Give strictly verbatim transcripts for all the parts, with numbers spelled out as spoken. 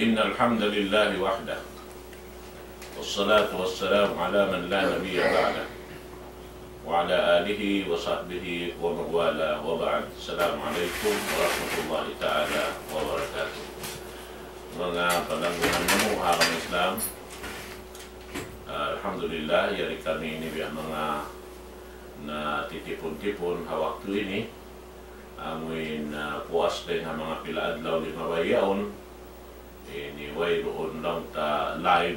إن الحمد لله وحده، والصلاة والسلام على من لا نبي بعده، وعلى آله وصحبه ومن والاه، وبعد. السلام عليكم ورحمة الله تعالى وبركاته. Manga palanggungan namu' ha agama Islam, alhamdulillah, yari kami ini biya' manga natitipun-tipun ha waktu ini. Amuin, ah, puas dayn ha manga pila adlaw limabay yaun, ini wayruun laung ta live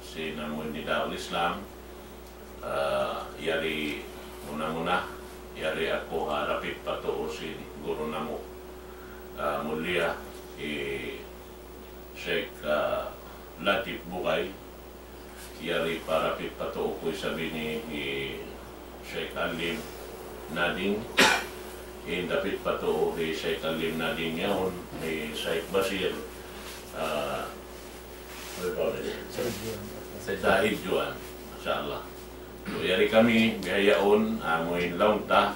sin amuin Nidaul Islam. Ah, yari muna-muna, yari aku ha dapit pa tuu sin guru namu', ah, mulia, hi Sheikh, ah, Latif Bugay. Yari pa dapit pa tuu ku isab ini hi Sheikh Alim Nading. In dapit pa tuu hi Sheikh Alim Nading yaun, hi Sheikh Bashir, ah, what do you call it? Said Juan. Masha Allah. So, yari kami, bihaun, amuin laung ta,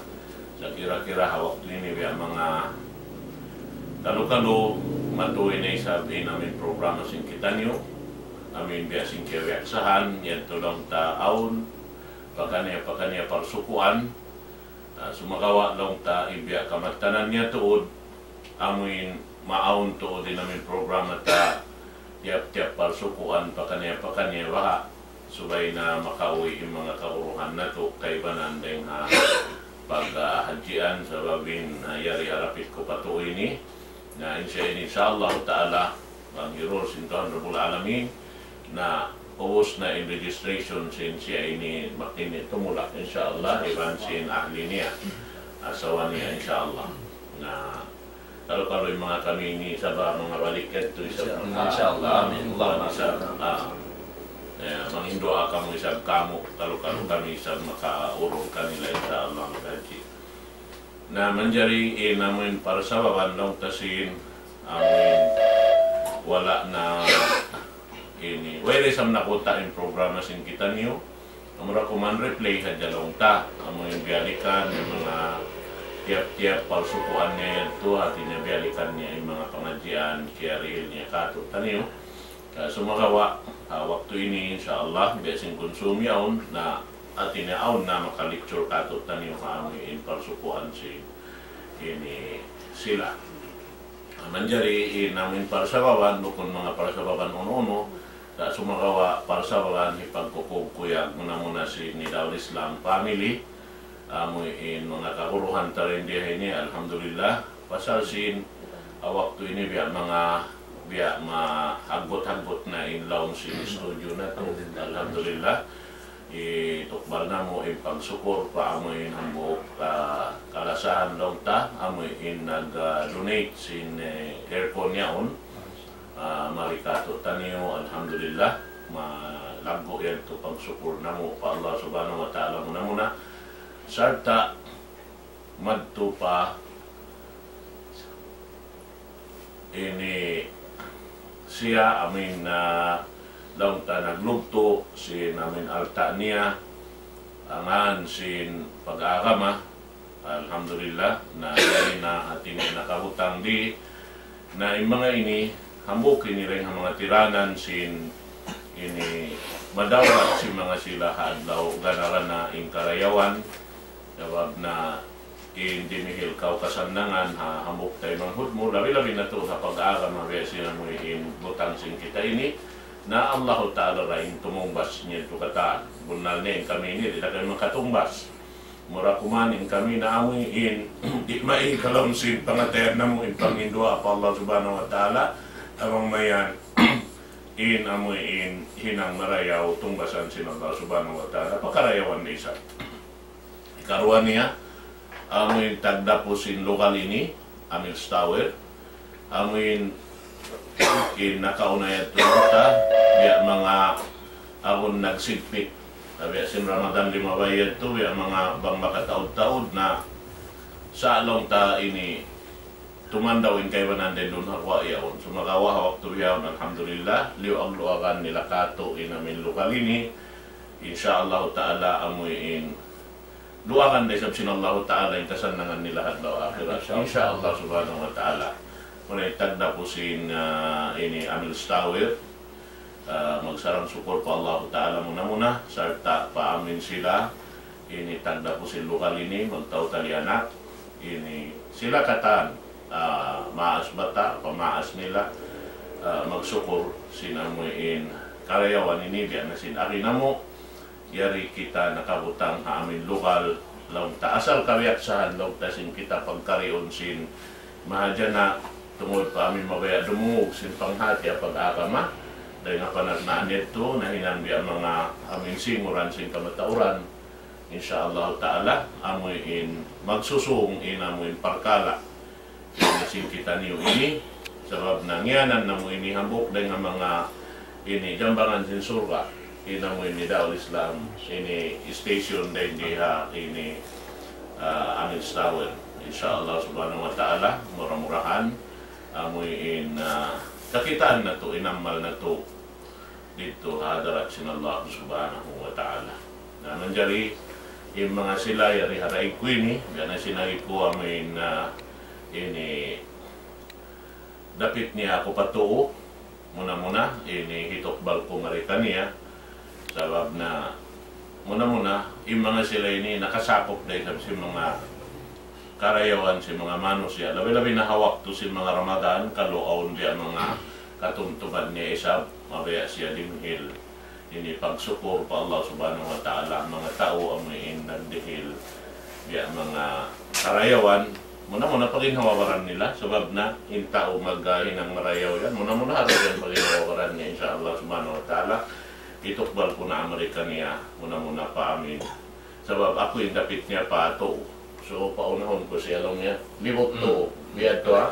sa kira-kira ha waktu ini, biya' manga kalu-kalu, matuwi na isab in amuin programa sin kitaniyu, amuin biya' sin kiyabiyaksahan, yadtu laung ta awn, pakaniya-pakaniya parsukuan, ah, sumagawa' laung ta in biya' kamattanan niya tuud, amuin maawn tuud in amuin programa ta tiyap-tiyap parsukuan pakaniya-pakaniya baha'. Subay na makauwi' in manga kaguruhan natu' kaibanan dayn ha paghadjian sabab in, ah, yari ha dapit ku pa tuu ini. Na insya, insya Allah ta'ala, bang hirul sin Tuhan Rabbul Alamin, na ubus na in registration sin siya ini makini tumulak, insya Allah, iban sin ahli niya, asawa niya, insya Allah. Na kalu-kalu in manga kami ini isab mangabalik yadtu isab. Insya Allah. Insya Allah. Amin. Allahumma amin. Isab, ah, eh, manghinduwaa kamu isab kamu, kalu-kalu kami isab makaurung kanila, insya Allah, maghadji. Na manjari in amuin parsababan laung ta sin amuin wala' na ini. Wayra isab nakuta' in programa sin kitaniyu. Amura ku man replay hadja laung ta. Amuin biyalikan in manga tiyap-tiyap parsukuan niya yadtu, hati niya biyalikan niya in manga pangadjian, kiyarihil niya kātu'niyu. Ah, sumagawa', ah, waktu ini, insya Allah, biya' sin kunsum yaun, na hati niya awn na makalecture kātu'niyu ha amuin parsukuan sin ini sila. Ah, manjari in amuin parsababan, bukun manga parsababan unu-unu, sa' sumagawa' parsababan hipagkukuyag muna-muna sin Nidaul Islam family, amuin manga kaguruhan ta dayn di ha ini, alhamdulillah. Pasal sin, ah, waktu ini biya' manga, biya' mahaggut-haggut na in lawm sin studio natu'. Alhamdulillah. Itukbal namu' in pagsukul pa amuin hambuuk, ah, kalasahan laung ta, amuin nag, ah, donate sin, eh, aircon yaun. Ah, mari kātu'niyu, alhamdulillah. Malaggu' yadtu pagsukul namu' pa Allah Subhanahu wa Ta'ala muna-muna. Sarta' madtu pa ini siya amuin, ah, laung ta naglugtu' sin amuin alta' niya, angan sin pag-agama. Alhamdulillah, na yari na hati niya nakabutang di. Na in manga ini, hambuuk ini dayn ha manga tiranan sin ini madawhat sin manga sila ha adlaw gana-gana in karayawan. Sabab na in dimihil kaw kasannangan ha hambuuk taymanghud mu, labi-labi na tuud ha pag-agama biya' sin amuin in butang sin kita ini, na Allahu Ta'ala ra in tumungbas niya tu katan. Bunnal niya in kami ini, di' na kami makatungbas. Mura kuman in kami na amuin, di' maikalaun sin pangatayan namu' in panghinduwaa pa Allah Subhanahu wa Ta'ala, bang mayan in amuin hinang marayaw tungbasan sin Allah Subhanahu wa Ta'ala, pakarayawan da isab. Ikaruwa niya, amuin tagdapu sin lugal ini, Amil Tower, amuin in nakauna yadtu ta, biya' manga agun nagsigpit. Na biya' sin Ramadan limabay yadtu, biya' manga bang makataud-taud na sa' laung ta ini tumandaw in kaibanan dayn duun ha guwa' yaun. Sumagawa' ha waktu yaun, alhamdulillah, liyuag-luagan nila kātu' in amuin lugal ini. Insya Allah Ta'ala amuin luagan da isab sin Allahu Ta'ala in kasannangan nila ha adlaw akhirat. Insya Allah. Insya Allah Subhanahu wa Ta'ala. Muna in tagdapu sin, ah, ini Amil Tower, ah, magsarang-sukul pa Allahu Ta'ala muna-muna, sarta' pa amin sila, ini tagdapu sin lugal ini, magtau tali anak, ini sila katan, ah, maas bata', pamaas nila, ah, magsukul sin amuin karayawan ini, biya' na sin agi namu', yari kita nakabutang ha amin lugal, laung ta asal kabiyaksahan, laung ta sin kita pagkariun sin mahajana, tungud pa amin mabaya' dumungug sin panghati ha pag-agama, dayn ha panagnaan yadtu, nahinang biya' manga amin singuran sin kamatauran. Insya Allah Ta'ala, amuin magsusung in amuin parkala' ini sin kitaniyu ini, sabab na ngiyanan namu' ini hambuuk dayn ha manga ini jambangan sin surga', in amu ini Daul Islam, ini station dayn di ha ini, ah, Amil Tower. Insya Allah Subhanahu wa Ta'ala, mura-murahan, amu in, ah, kakitaan natu', in amal natu', didtu ha hadarat sin Allah Subhanahu wa Ta'ala. Na manjari, in manga sila yari ha daig ku ini, biya' na sin agi ku amu in, ah, ini dapit niya aku pa tuu, muna-muna, ini hitukbal ku mari kaniya, sabab na, muna-muna, in manga sila ini nakasakup da isab sin manga karayawan sin manga manusiya', labi-labi na ha waktu sin manga Ramadan, kalu awn biya' manga katumtuman niya isab, mabaya' siya dimihil. Ini pagsukul pa Allah Subhanahu wa Ta'ala, manga tau amu in nagdihil biya' manga karayawan, muna-muna paginhawa-baran nila, sabab na in tau maghinang marayaw yan, muna-muna harus yan paginhawa-baran niya, insya Allah Subhanahu wa Ta'ala, hitukbal ku na mari kaniya, muna-muna pa amin. Sabab aku in dapit niya pa tuu. So, paunahun ku siya laung niya. Libut tuu. Biya' tu, ha.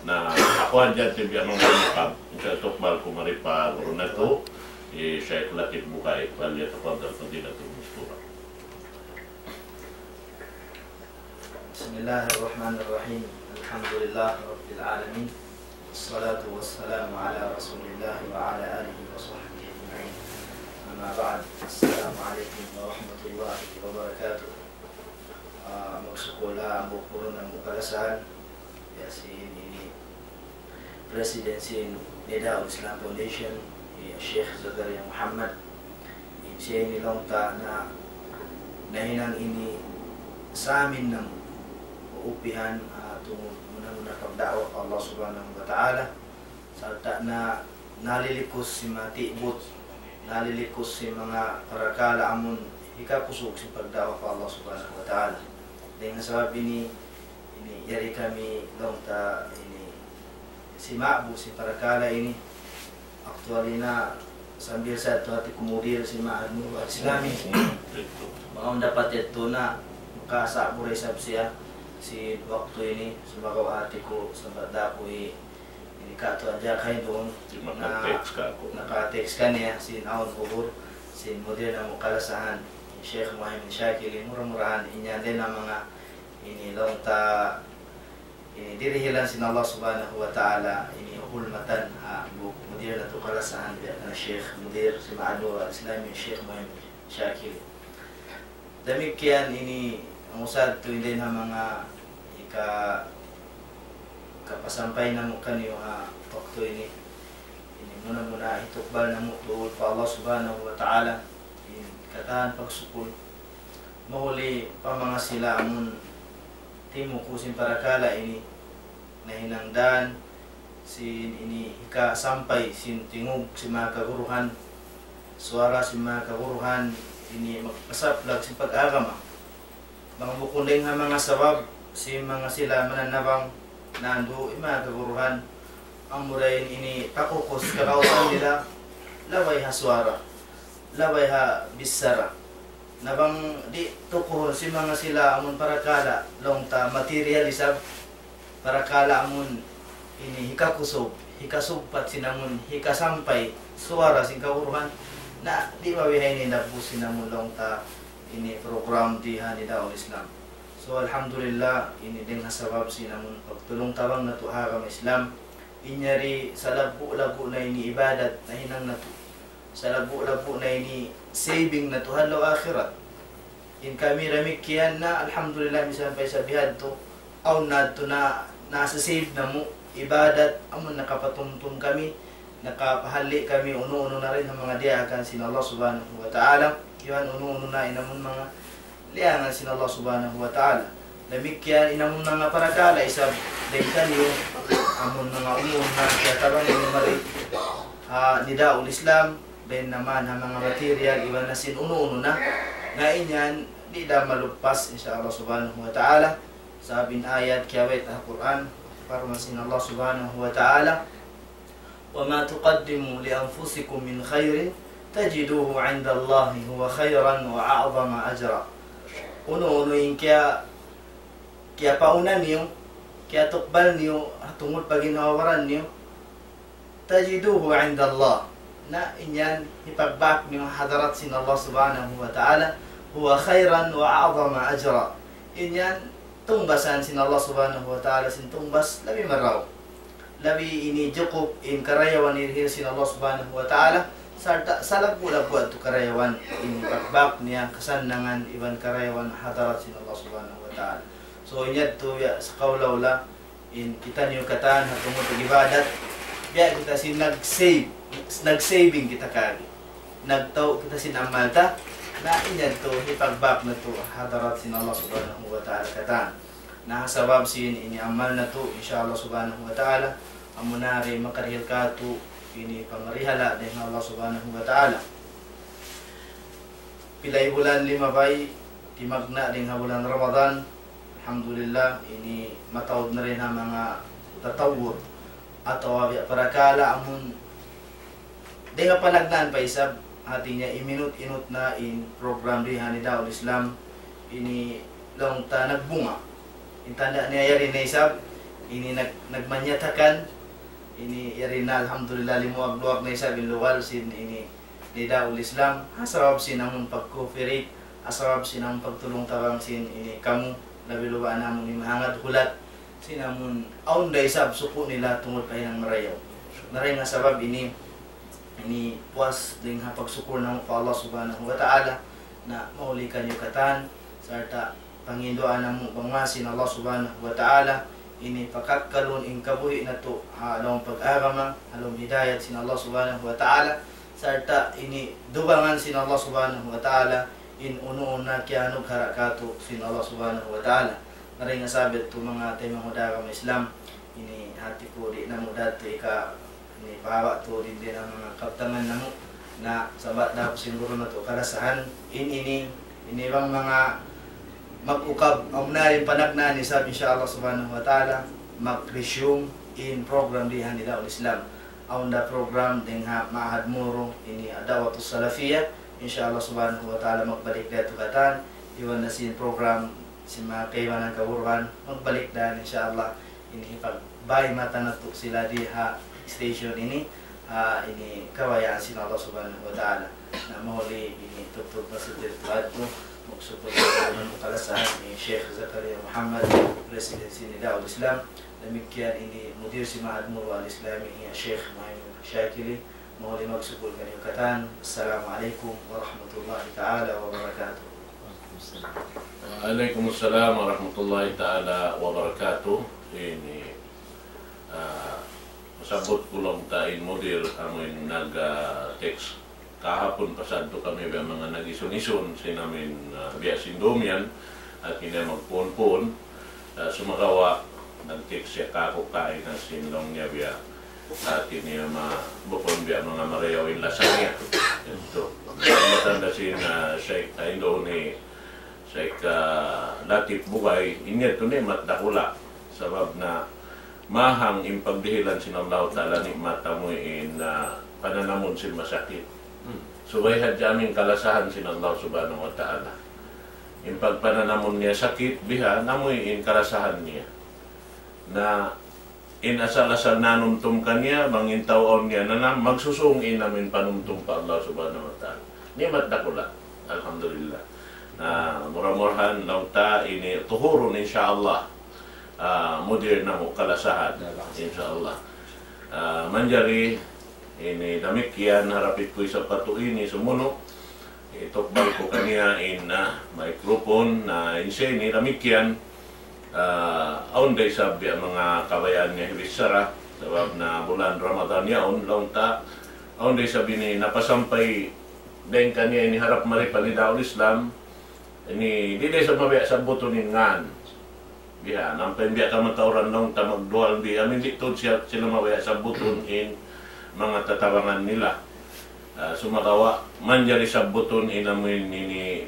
Na, aku hadja ti biya' manga mukab. Insya tukbal ku mari pa guru natu', eh, Sheikh Latif Bukay. فليتفضل فضيلته مشكورا. بسم الله الرحمن الرحيم. الحمد لله رب العالمين. والصلاة والسلام على رسول الله وعلى آله وصحبه أجمعين. أما بعد. السلام عليكم ورحمة الله وبركاته. Ah, magsukul ha hambuuk guru namu' kalasahan, biya' sin ini President sin Nidaul Islam Foundation, hi Sheikh Zakaria Muhammad. In siya ini laung ta na nahinang ini samin namu', upihan, ah, tungud muna-muna pagda'wa pa Allah Subhanahu wa Ta'ala, sarta' na nalilikus sin manga ti'but, nalilikus sin manga parakala' amun hikakusug sin pagda'wa pa Allah Subhanahu wa Ta'ala. Dayn ha sabab ini, ini yari kami laung ta ini sima'bu sin parakala' ini. Actually na, sambil sa yadtu hati ku mudir sin Ma'had Nurul Islami. Bang awn dapat yadtu na makasa'bu da isab siya sin waktu ini, sumagawa' hati ku, sabat da aku hi-, ini katu' hadja kain duun. Di' na maka-text ka aku. Naka-text kaniya sin awn kubul sin mudir namu' kalasahan, Sheikh Muhammad Shakili, mura-murahan in yan dayn ha manga ini laung ta ini dirihilan sin Allah Subhanahu wa Ta'ala, ini hulmatan ha bu-, mudir natu' kalasahan, biya' kan Sheikh Mudir sin Ma'had Nurul Islami, Sheikh Muhammad Shakili. Damikkiyan ini, ang usad tu, dayn ha manga ika-, kapasampay namu' kaniyu ha waktu ini. Ini muna-muna hitukbal namu' tuud pa Allah Subhanahu wa Ta'ala in katan pagsukul. Mahuli pa manga sila amun timuku' sin parakala' ini, nahinang dan sin ini hikasampay sin tingug sin manga kaguruhan, suwara sin manga kaguruhan, ini magpasaplag sin pag-agama. Bang bukun dayn ha manga sabab sin manga sila mananabang nandu' in manga kaguruhan, amura in ini takukus kakausan nila, labay ha suwara, labay ha bichara. Na bang di' tukuhun sin manga sila amun parakala' laung ta material isab, parakala' amun ini hikakusug, hikasugpat sin amun hikasampay suwara sin kaguruhan, na di' mabihaini dagbus sin amun laung ta ini program di ha Nidaul Islam. So, alhamdulillah, ini dayn ha sabab sin amun pagtulung-tabang natu' ha agama Islam, in yari salaggu'-laggu' na ini ibadat nahinang natu'. Salaggu'-laggu' na ini saving natu' ha adlaw akhirat. In kami damikkiyan na, alhamdulillah, misan pa isab bihadtu, awn na yadtu na, nasa-save namu', ibadat, amun nakapatumtum kami, nakapahalli' kami unu-unu na dayn ha manga diyaakan sin Allah Subhanahu wa Ta'ala, iban unu-unu na in amun manga liyangan sin Allah Subhanahu wa Ta'ala. Damikkiyan in amun manga parakala' isab dayn kaniyu, amun manga unu-unu na kiyatabang niyu mari ha Nidaul Islam, dayn naman ha manga material, iban na sin unu-unu na, na in yan, di' da maluppas, insya Allah Subhanahu wa Ta'ala. Sabab in ayat kiyawayta ha Qur'an, parman sin Allah Subhanahu wa Ta'ala, وما تقدموا لأنفسكم من خير تجدوه عند الله هو خيرا وأعظم أجرا. Unu-unu in kiya-, kiyapauna niyu, kiyatukbal niyu, ha tungud pa ginhawa-baran niyu, تجدوه عند الله. Na in yan hipagbak niyu ha hadarat sin Allah Subhanahu wa Ta'ala, هو خيرا وأعظم أجرا. In yan tungbasan sin Allah Subhanahu wa Ta'ala, sin tungbas labi marayaw. Labi ini jukup in karayawan hirihil sin Allah Subhanahu wa Ta'ala, sarta' salaggu'-laggu' tu karayawan in pagbak niya kasannangan iban karayawan hadarat sin Allah Subhanahu wa Ta'ala. So, in yadtu ya, sa kaula-ula, in kitaniyu katan ha tungud ibadat, biya' kita sin nag-save, nag-saving kita kagi. Nagtau' kita sin amal ta, na in yadtu hipagbak natu' hadarat sin Allah Subhanahu wa Ta'ala katan. Na sabab sin ini amal natu', insya Allah Subhanahu wa Ta'ala, amuna ri makarihil katu' ini pamarihala' dayn ha Allah Subhanahu wa Ta'ala. Pilay bulan limabay, timagna' dayn ha bulan Ramadan, alhamdulillah, ini mataud na dayn ha manga tatawur atawa biya' parakala' amun dayn ha panagnaan pa isab, hati niya iminut-inut na in program di ha Nidaul Islam, ini laung ta nagbunga. In tanda' niya yari na isab, ini nag-, nagmanyatakan, ini yari na alhamdulillah limuwag-luwag na isab in lugal sin ini Nidaul Islam, ha sabab sin amun pag-cooperate, ha sabab sin amun pagtulung-tabang sin ini kamu, labi-labi na amun in mahangad hulat, sin amun awn da isab suku' nila tungud pa hinang marayaw. Na dayn ha sabab ini, ini puas dayn ha pagsukul namu' pa Allah Subhanahu wa Ta'ala, na mahuli kaniyu katan, sarta' panghinduan namu' bang ma sin Allah Subhanahu wa Ta'ala, ini pakakkalun in kabuhi' natu' ha lawm pag-agama, ha lawm hidayat sin Allah Subhanahu wa Ta'ala, sarta' ini dubangan sin Allah Subhanahu wa Ta'ala, in unu-unu na kiyanughara' katu' sin Allah Subhanahu wa Ta'ala. Na dayn ha sabab yadtu manga taymanghud ha agama Islam, ini hati ku di' namu' da tu ika ini pahawa' tu dayn ha manga kabtangan namu', na sabat da aku sin guru natu' kalasahan, in ini, ini bang manga mag-ukab, amuna in panagnaan isab, insya Allah Subhanahu wa Ta'ala, mag-resume in program di ha Nidaul Islam. Awn da program dayn ha Ma'had Moro, ini Ad-Da'watus Salafiyah, insya Allah Subhanahu wa Ta'ala magbalik da tu katan, iban na sin program sin manga kaibanan kaguruhan, magbalik da, insya Allah, ini hipagbay mata natu' sila di ha station ini, ha ini kabayaan sin Allah Subhanahu wa Ta'ala. Na mahuli ini tubtub na sin tirtuad ku, magsukul pa kalasahan ni Sheikh Zakaria Muhammad, President sin Nidaul Islam. Damikkiyan ini Mudir sin Ma'had Moro Al-Islami, hi Sheikh Muhammad Shakili, mahuli magsukul kaniyu katan. Assalamu alaykum warahmatullahi ta'ala wabarakatuh. Wa alaykum assalam warahmatullahi ta'ala wabarakatuh. Ini, ah, masabbut ku laung ta in mudir amu in nag, ah, text kahapun, pasal tu kami biya' manga nag-isun-isun sin amin, ah, biya' sin dum yan, at ini magpuun-puun. Ah, sumagawa', nag-text siya kāku' kaina sin laung niya biya'. Hati niya ma-, bukun biya' manga marayaw in lasa niya. Yadtu. Matanda sin, ah, Sheikh, ah, Indo ni Sheikh, ah, Latif Bugay, in yadtu ni'mat dakula'. Sabab na mahang in pagdihilan sin Allahu Ta'ala ni'mat amu in, ah, pananamun sin masakit. Hmm. Subay hadja amu in kalasahan sin Allah Subhanahu wa Ta'ala. In pagpananamun niya sakit, biha, amu in kalasahan niya. Na in asal-asal nanumtum kaniya, bang in tau awn niya nanam, magsusūng in amu in panumtum pa Allah Subhanahu wa Ta'ala. Ni'mat dakula'. Alhamdulillah. Na mura-murahan laung ta ini tuhurun, insya Allah. Ah, mudir namu' kalasahan, insya Allah. Ah, manjari ini damikkiyan, harapit ku isab pa tu ini sumunu'. Itukbal ku kaniya in, ah, microphone, na in siya ini damikkiyan. Ah, awn da isab biya' manga kabayaan niya hibichara, sabab na bulan Ramadan yaun, laung ta, awn da isab ini napasampay dayn kaniya ini harap mari pa Nidaul Islam, ini di' da isab mabaya' sabbutun in ngan. Biya', ampa in biya' kamatauran laung ta magdual di, amin di' tuud siya, sila mabaya' sabbutun in manga tatabangan nila. Ah, sumagawa', manjari sabbutun in amin ini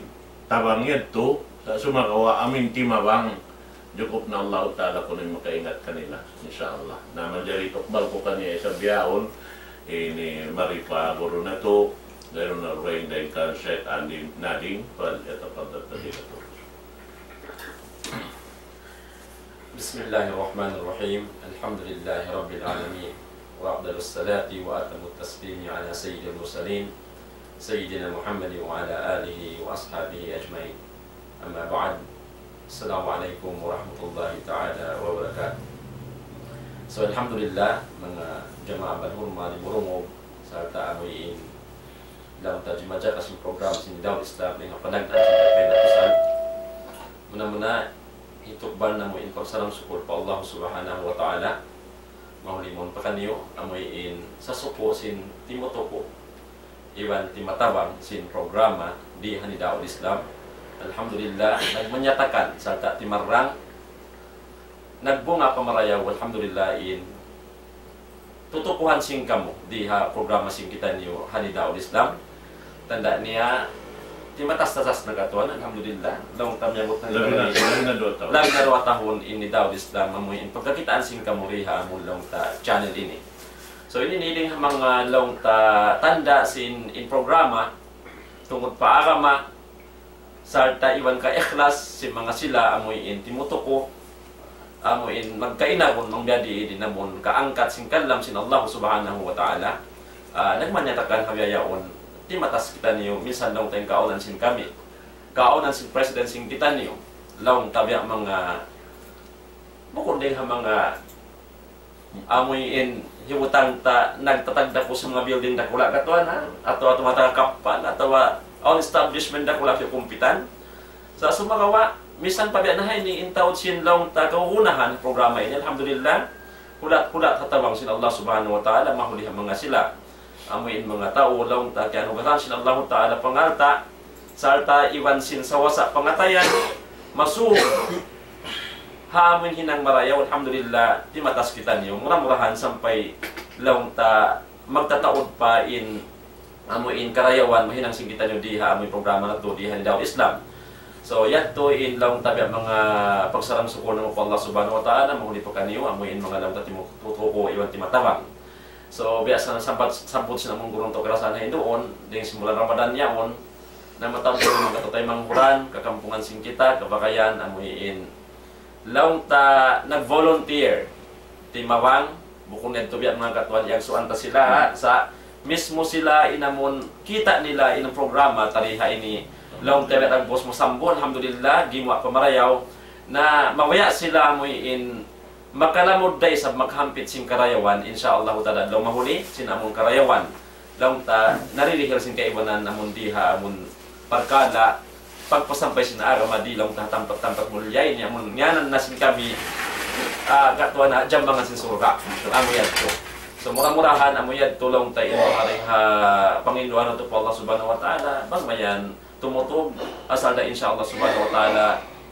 tabang yadtu, sa' sumagawa' amin timabang, jukup na Allahu Ta'ala kunu' in makaingat kanila, insya Allah. Na manjari tukbal ku kaniya isab yaun, ini mari pa guru natu', guru natu' dayn kan Sheikh Andy Nading, فليتفضل فضيلته. بسم الله الرحمن الرحيم. الحمد لله رب العالمين. وأفضل الصلاة وأتم التسليم على سيد المرسلين سيدنا محمد وعلى آله وأصحابه أجمعين. أما بعد. السلام عليكم ورحمة الله تعالى وبركاته. So, alhamdulillah, manga jamaa balhurma di burungub, sarta' amuin laung ta jimajak sin program sin Nidaul Islam dayn ha panagnaan sin Kapindakusan. Muna-muna, hitukbal namu' in pagsarang-sukul pa Allah Subhanahu wa Ta'ala. Mahuli mawn pa kaniyu, amuin sasuku sin timutuku iban timatabang sin programa di ha Nidaul Islam. Alhamdulillah, nagmanyatakan sarta' timarrang, nagbunga pa marayaw, alhamdulillah, in tutukuhan sin kamu di ha programa sin kitaniyu ha Nidaul Islam. Tanda' niya, timatas-tasas na katuan, alhamdulillah. Laung ta miyabut na labi na, labi na duwa tahun. Labi na duwa tahun in Nidaul Islam, amuin pagkakitaan sin kamu di ha amun laung ta channel ini. So, ini dayn ha manga laung ta tanda' sin in programa, tungud pa agama, sarta' iban kaikhlas sin manga sila amuin timutuku, amuin magkainagun mangbiyadiin amun kaangkat sin kalam sin Allah Subhanahu wa Ta'ala. Ah, nagmanyatakan ha bihaun, timatas kitaniyu, minsan laung ta in kaunan sin kami, kaunan sin president sin kitaniyu, laung ta biya' manga, bukun dayn ha manga amuin hibutang ta nagtatagdapu sin manga building dakula' katuan, ha? Atawa, atawa manga kappal, atawa awn establishment dakula' kiyakumpitan. Sa' sumagawa', misan pa biya' na ha ini in taud sin laung ta kagunahan programa ini, alhamdulillah, hulat-hulat ha tabang sin Allah Subhanahu wa Ta'ala, mahuli ha manga sila. Amuin manga tau, laung ta, kiyanugaran sin Allahu Ta'ala pangalta', sarta' iban sin sawasa pangatayan, masūng ha amuin hinang marayaw, alhamdulillah, timatas kitaniyu. Mura-murahan sampay laung ta magtataud pa in amuin karayawan mahinang sin kitaniyu di ha amuin programa natu' di ha Nidaul Islam. So, yadtu in laung ta biya' manga pagsarang-sukul namu' pa Allah Subhanahu wa Ta'ala, mahuli pa kaniyu, amuin manga laung ta timutuku iban timatabang. So, biya' sa nasabbut, sabbut sin amun guru natu' karasahan ha duun, dayn sin bulan Ramadan yaun, na mataud in manga kataymanghuran, kakampungan sin kita, kabagayan, amuin laung ta nag-volunteer, timabang, bukun yadtu biya' manga katuan iyagsuan ta sila, ha, sa' mismu sila in amun kita' nila in programa ta di ha ini, laung ta biya' tagbus masambu, alhamdulillah, gimuwa' pa marayaw, na mabaya' sila amuin makalamud da isab makahampit sin karayawan, insya Allah ta'ala, adlaw mahuli, sin amun karayawan. Laung ta, naririhil sin kaibanan amun di ha amun parkala', pagpasampay sin agama di laung ta ha tampat-tampat mulia ini, amun ngiyanan na sin kami, ah, katuan na jambangan sin surga', amu yadtu. So, mura-murahan, amu yadtu laung ta in mari ha panginduan natu' pa Allah Subhanahu wa Ta'ala, bang mayan, tumutug, asal da insya Allah Subhanahu wa Ta'ala,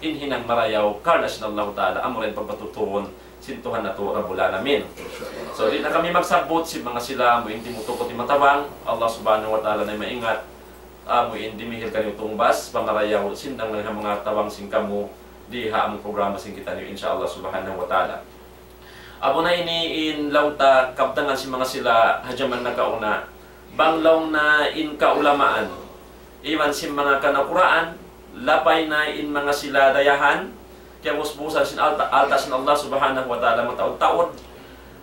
in hinang marayaw, karna' sin Allah Ta'ala, amu ra in pagpatutuhun sin Tuhan natu' Rabbul Alamin. So, di' na kami magsabbut sin manga sila, amu in timutuku timatabang, Allah Subhanahu wa Ta'ala na maingat, amu in dimihil kaniyu tungbas, pa marayaw, sin danglan ha manga tabang sin kamu, di ha amu programa sin kitaniyu, insya Allah Subhanahu wa Ta'ala. Amu na ini in laung ta kabtangan sin manga sila ha jaman nakauna. Bang laung na in kaulamaan, iban sin manga kanakuraan, lapay na in manga sila dayahan, kiyabusbusan sin alta', alta' sin Allah Subhanahu wa Ta'ala mataud-taud,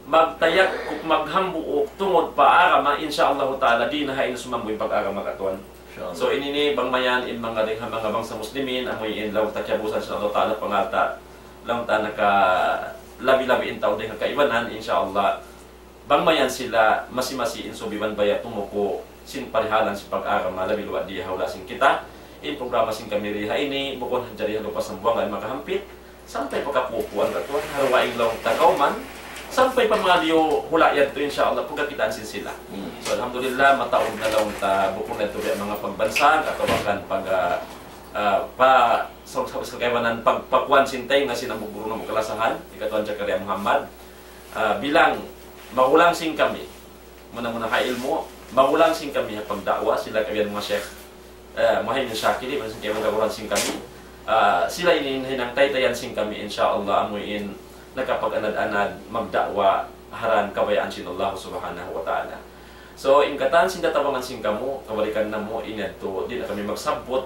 magtayakkuk, maghambuuk, tungud pa agama, insya Allah Ta'ala, di' na ha in sumambu in pag-agama katuan. Insya Allah. So, ini ini, bang mayan, in manga dayn ha manga bangsa Muslimin, amu in laung ta kiyabusan sin Allah Ta'ala pangalta', laung ta naka labi-labi in tau dayn ha kaibanan, insya Allah. Bang mayan sila masi-masi in subiban baya' tumuku sin parihalan sin pag-agama labi luwa' di ha hula' sin kita. In programa sin kami di ha ini, bukun hadja di ha Lupa' Sambuwangan makahampit. Sampay pa kapupuan katuan, ha dugaing laung ta kawman, sampay pa maliyu hula' yadtu, insya Allah, pagkakitaan sin sila. So, alhamdulillah, mataud na laung ta bukun na yadtu biya' manga pagbansag, atawa kan pag, ah, ah, pa, sa, sa, sa kaibanan pag, pakuan sin taynga sin hambuuk guru namu' kalasahan, hi Katuan Zakaria Muhammad, ah, bilang mahulang sin kami, muna-muna ha ilmu', mahulang sin kami ha pagda'wa, sila kaibanan manga Sheikh, eh, Muhaymin Shakir, iban sin kaibanan kaguruhan sin kami. Ah, sila ini in hinang taytayan sin kami, insya Allah, amu in nakapag-anad-anad magda'wa ha dān kabayaan sin Allah Subhanahu wa Ta'ala. So, in katan sin tatabangan sin kamu, kabalikan namu', in yadtu, di' na kami magsabbut,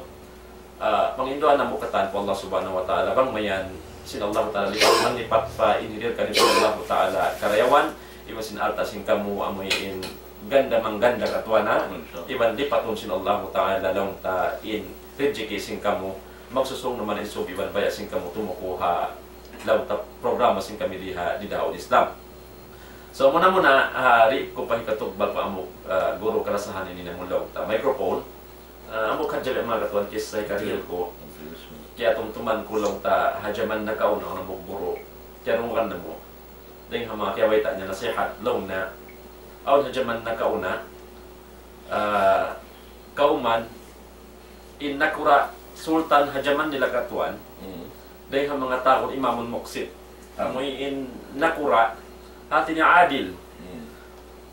ah, panginduan namu' katan pa Allah Subhanahu wa Ta'ala, bang mayan sin Allah Ta'ala lipat, manglipat pa in hirihil kaniyu sin Allah Ta'ala karayawan, iban sin alta' sin kamu, amu in ganda mangganda katuan, ha? Insya Allah. Iban lipatun sin Allah Ta'ala laung ta in rijiki sin kamu, magsusūng na man in sūb iban baya' sin kamu tumuku ha laung ta programa sin kami di ha, di Daul Islam. So, muna-muna, ah, di' ku pa hikatugbal pa hambuuk, ah, guru kalasahan ini namu' laung ta microphone. Ah, hambuuk hadja biya' manga katuan kissa hikahil ku. Kiyatumtuman ku laung ta ha jaman nakauna, awn hambuuk guru. Kiyarungugan namu'. Dayng ha manga kiyabayta' niya nasihat, laung niya, awn ha jaman nakauna, ah, kawman, in nakura' sultan ha jaman nila katuan, dayng ha manga tau Imamul Muqsit. Amu in nakura', hati niya adil.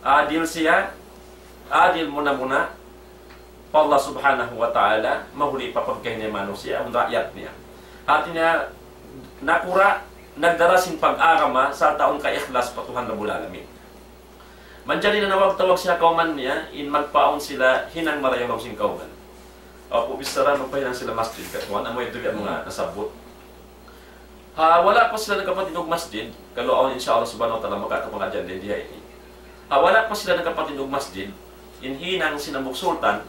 Adil siya, adil muna-muna pa Allah Subhanahu wa Ta'ala, mahuli pa pagkahi niya manusiya', awn raayat niya. Hati niya, nakura', nagdara sin pag-agama, sarta' awn kaikhlas pa Tuhan Rabbul Alamin. Manjari nanawag-tawag siya kawman niya, in magpaawn sila hinang marayaw ha lawm sin kawman. Apu' bichara magpahinang sila masjid, katuan, amu yadtu biya' manga nasabbut. Ha, wala' pa sila nakapatindug masjid, kalu awn insya Allah Subhanahu wa Ta'ala makakapangadji' dayn di ha ini. Ha, wala' pa sila nakapatindug masjid, in hinang sin hambuuk sultan,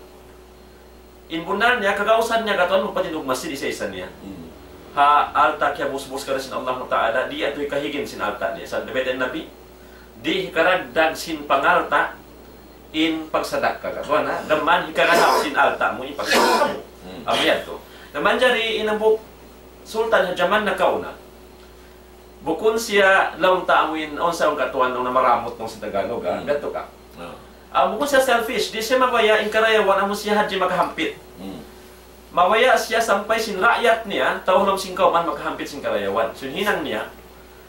in bunnal niya, kagausan niya katuan magpatindug masjid isa-isa niya. Ha, alta' kiyabusbus kaniya sin Allah Ta'ala, di' yadtu hikahigin sin alta' niya. Sa' dapat in Nabi, di' hikaragdag sin pangalta' in pagsadakka katuan, ha? Daman hikaganap sin alta' mu in pagsadakka mu. Amu yadtu. Na manjari in hambuuk sultan ha jaman nakauna. Bukun siya laung ta amu in, awn sa awn katuan, awn na maramut laung sin Tagalog, ha? Biya' yadtu ka. Ah, bukun siya selfish, di' siya mabaya' in karayawan amu siya hadja makahampit. Mabaya' siya sampay sin raayat niya, tau ha lawm sin kawman makahampit sin karayawan. So, hinang niya,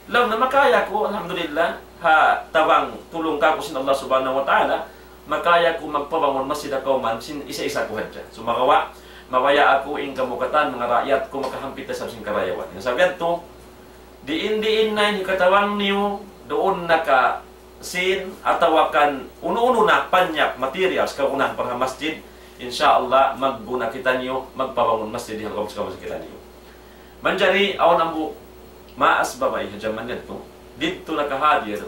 laung niya makaya aku, alhamdulillah, ha tabang tulung kaku' sin Allah Subhanahu wa Ta'ala, makaya aku magpabangun masjid ha kawman sin isa-isa ku hadja. Sumagawa', mabaya' aku in kamu katan manga raayat ku makahampit isab sin karayawan. Hangkan sa' biya' yadtu, diin-diin na in hikatabang niyu, duun na ka sin atawa kan unu-unu na panyap materials kagunahan para ha masjid, insya Allah, magguna kitaniyu, magpabangun masjid di ha lawm sin kawman kitaniyu. Manjari awn hambuuk maas babai ha jaman yadtu, didtu nakahadir,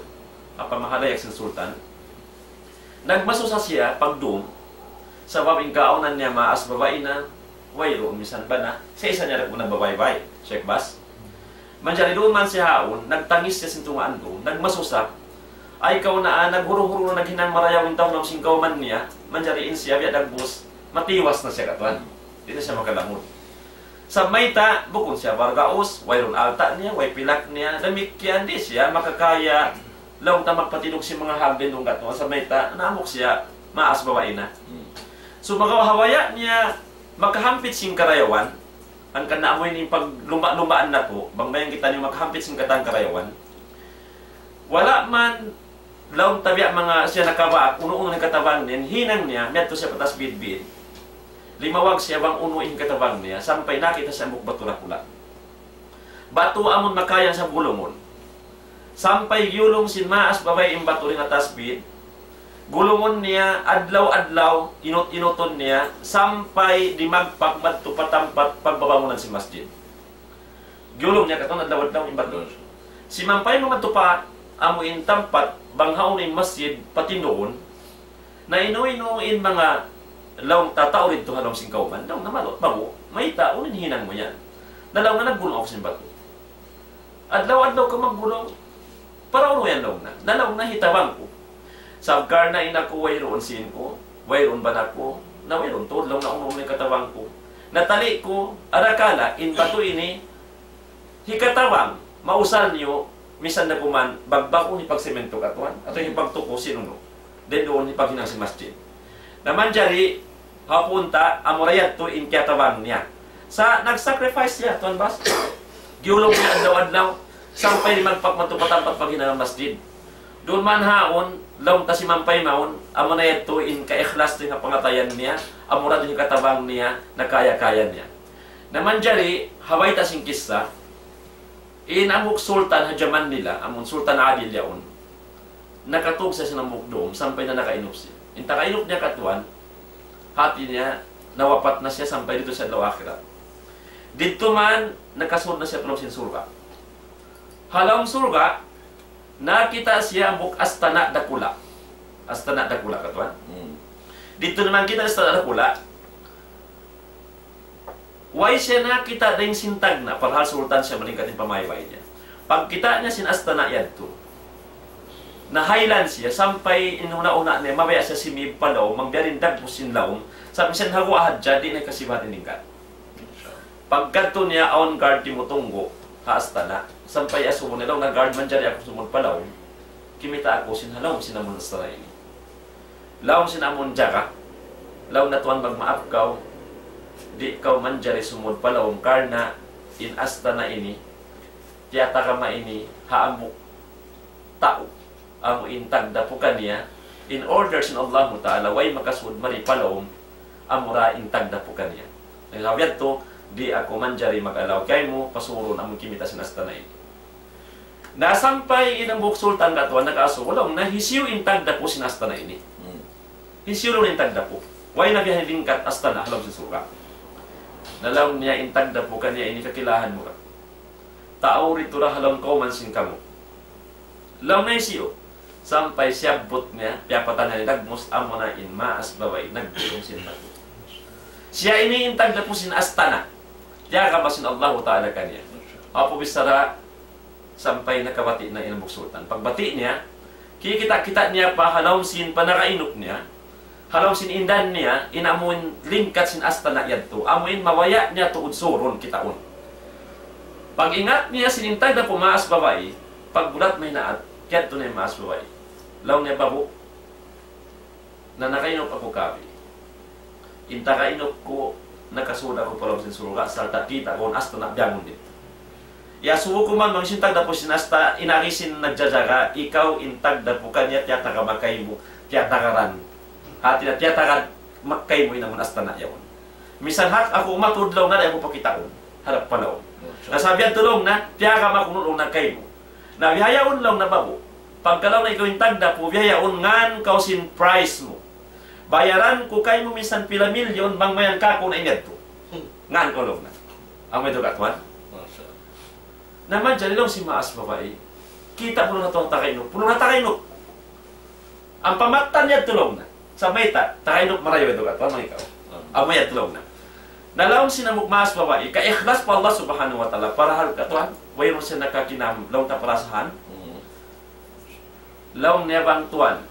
apa mahalayak sin sultan. Nagmasusa siya pagdum, sabab in kaawnan niya maas babai na, wayruun misan bana, sa' isa niya ra guna babai-bai, Sheikh Bas. Manjari duun man siya haun, nagtangis siya sin tungaan dum, nagmasusa. Ay kaw na, ah, naghuru-huru na naghinang marayaw in tau ha lawm sin kawman niya, manjari in siya biya' dagbus, matiwas na siya katuan. Di' na siya makalamud. Sa' mayta', bukun siya bargaus, wayruun alta' niya, way pilak niya, damikkiyan di' siya makakaya, laung ta magpatindug sin manga hagden duun katuan, sa' mayta', naamuk siya, maas babai na. Sumagawa' ha baya' niya, makahampit sin karayawan, hangkan na amu ini paglumba'-lumbaan natu', bang mayan kitaniyu makahampit sin katan karayawan. Wala' man laung ta biya' manga siya nakabaak, unu-unu in katabang niya, hinang niya, miyadtu siya pa tasbid-bid. Limawag siya bang unu in katabang niya, sampay nakita' siya hambuuk batu dakula'. Batu amun makaya sa gulungun. Sampay giyulung sin maas babai in batu dayn ha tasbid. Gulungun niya, adlaw-adlaw, inut-inutun niya, sampay dimagpak madtu pa tampat pagbabangunan sin masjid. Giyulung niya katan adlaw-adlaw in batu. Simampay mamadtu pa amu in tampat bang hawnu in masjid patindugun. Na inu-inu in manga laung ta tau didtu ha lawm sin kawman, laung na malu', mabu', mayta', unu in hinang mu yan? Na laung na naggulung aku sin batu. Adlaw-adlaw kaw maggulung, para unu yan laung na? Na laung na hitabang ku. Sabab karna' in aku wayruun sīn ku, wayruun bana ku, na wayruun tuud laung na unu-unu in katabang ku. Natali' ku, arakala', in batu ini, Hikatabang, mausal niyu, misan na kuman, bagbaku hipagsemento katuan, atawa hipagtuku sin unu. Then duun hipaghinang sin masjid. Na manjari, ha punta, amura yadtu in kiyatabang niya. Sa' nag-sacrifice siya, Tuan Bas. Giyulung niya adlaw-adlaw, sampay di' magpakmatu pa tampat paghinang masjid. Duun man haun, laung ta simampay mawn, amuna yadtu in kaikhlas sin pangatayan niya, amura in katabang niya, na kaya-kaya niya. Na manjari, ha bayta' sin kissa, in hambuuk sultan ha jaman nila, amun Sultan Adil yaun, nakatug siya sin hambuuk dum, sampay na nakainup siya. In tagainup niya katuan, hati niya, nawapat na siya sampay didtu siya adlaw akhirat. Didtu man, nakasud na siya pa lawm sin surga'. Ha lawm surga', nakakita' siya hambuuk astana' dakula'. Astana' dakula' katuan. Hmm. Didtu naman kita' astana' dakula'. Way siya nakakita' dayn sin tagna', parhal sultan siya malingkat in pamaybay niya. Pagkita' niya sin astana' yadtu, nahaylan siya, sampay in huna'-huna' niya, mabaya' siya simib pa lawm, magbiya' diin dagbus sin lawm, sa' misan ha guwa' hadja, di' na hikasibat in lingkat. Pagkadtu niya awn guard timutunggu' ha astana'. Sampay asubu niya, laung niya, "Guard, manjari aku sumud pa lawm. Kimita' aku sin ha lawm sin amun astana' ini." Laung sin amun jaga, laung niya, "Tuan, magmaap kaw. Di' kaw manjari sumud pa lawm karna' in astana' ini, tiyatagama ini, ha hambuuk tau, amu in tagdapu kaniya, in order sin Allahu Ta'ala, way makasud mari pa lawm, amura in tagdapu kaniya." Na sabab yadtu, di' aku manjari mag-allow kaymu, pasurun amu kimita' sin astana' ini. Na sampay in hambuuk sultan katuan nakaasubu, laung niya, "Hisiyu in tagdapu sin astana' ini?" Hmm. "Hisiyu," laung niya, "in tagdapu? Way na biya' ha ini lingkat astana' ha lawm sin surga'." Na laung niya, "In tagdapu kaniya ini kakilahan mu ra. Tau didtu ra ha lawm kawman sin kamu." Laung niya, "Hisiyu?" Sampay siyabbut niya, piyapatan niya in dagbus, amuna in maas babai nagdulung sin batu. Siya ini in tagdapu sin astana'. Tiyagama sin Allahu Ta'ala kaniya. Apu bichara, sampay nakabati' na in hambuuk sultan. Pagbati' niya, kikita'-kita' niya pa ha lawm sin panakainup niya, ha lawm sin indan niya, in amun lingkat sin astana' yadtu, amu in mabaya' niya tuud surun kitaun. Pag-ingat niya sin in tagdapu maas babai, pagbulat mahinaat, kiyadtu na in maas babai. Laung niya, "Babu', na nakainup aku kagabi. In tagainup ku, nakasud aku pa lawm sin surga', sarta' kita' ku in astana' bihaun didtu. Iyasubu ku man bang hisiyu in tagdapu sin astana', in agi sin nagjajaga, ikaw in tagdapu kaniya, tiyatagama kaymu, tiyatagaran. Hati niya tiyatagama kaymu in amun astana' yaun. Misan hak aku umatud," laung niya, "di' aku pakitaun harap pa lawm." Na sabab yadtu laung niya, "Tiyagama ku laung niya kaymu. Na bihaun laung niya, babu'. Pagka laung niya ikaw in tagdapu, bihaun ngan kaw sin price mu. Bayaran ku kaymu misan pila milyon, bang mayan kaku' na in yadtu. Ngan kaw laung niya." Amu yadtu katuan. Masha Allah. Na manjari laung sin maas babai, "Kita' mu na tuwan tagainup. Punu na tagainup. Ampa mattan yadtu," laung niya. Sa' mayta', tagainup marayaw yadtu katuan, mangikaw. Hmm. Amu yadtu laung niya. Na laung sin hambuuk maas babai, kaikhlas pa Allah Subhanahu wa Ta'ala, parhal katuan, wayruun siya nakakinam, laung ta parasahan. Hmm. Laung niya, "Bang tuwan,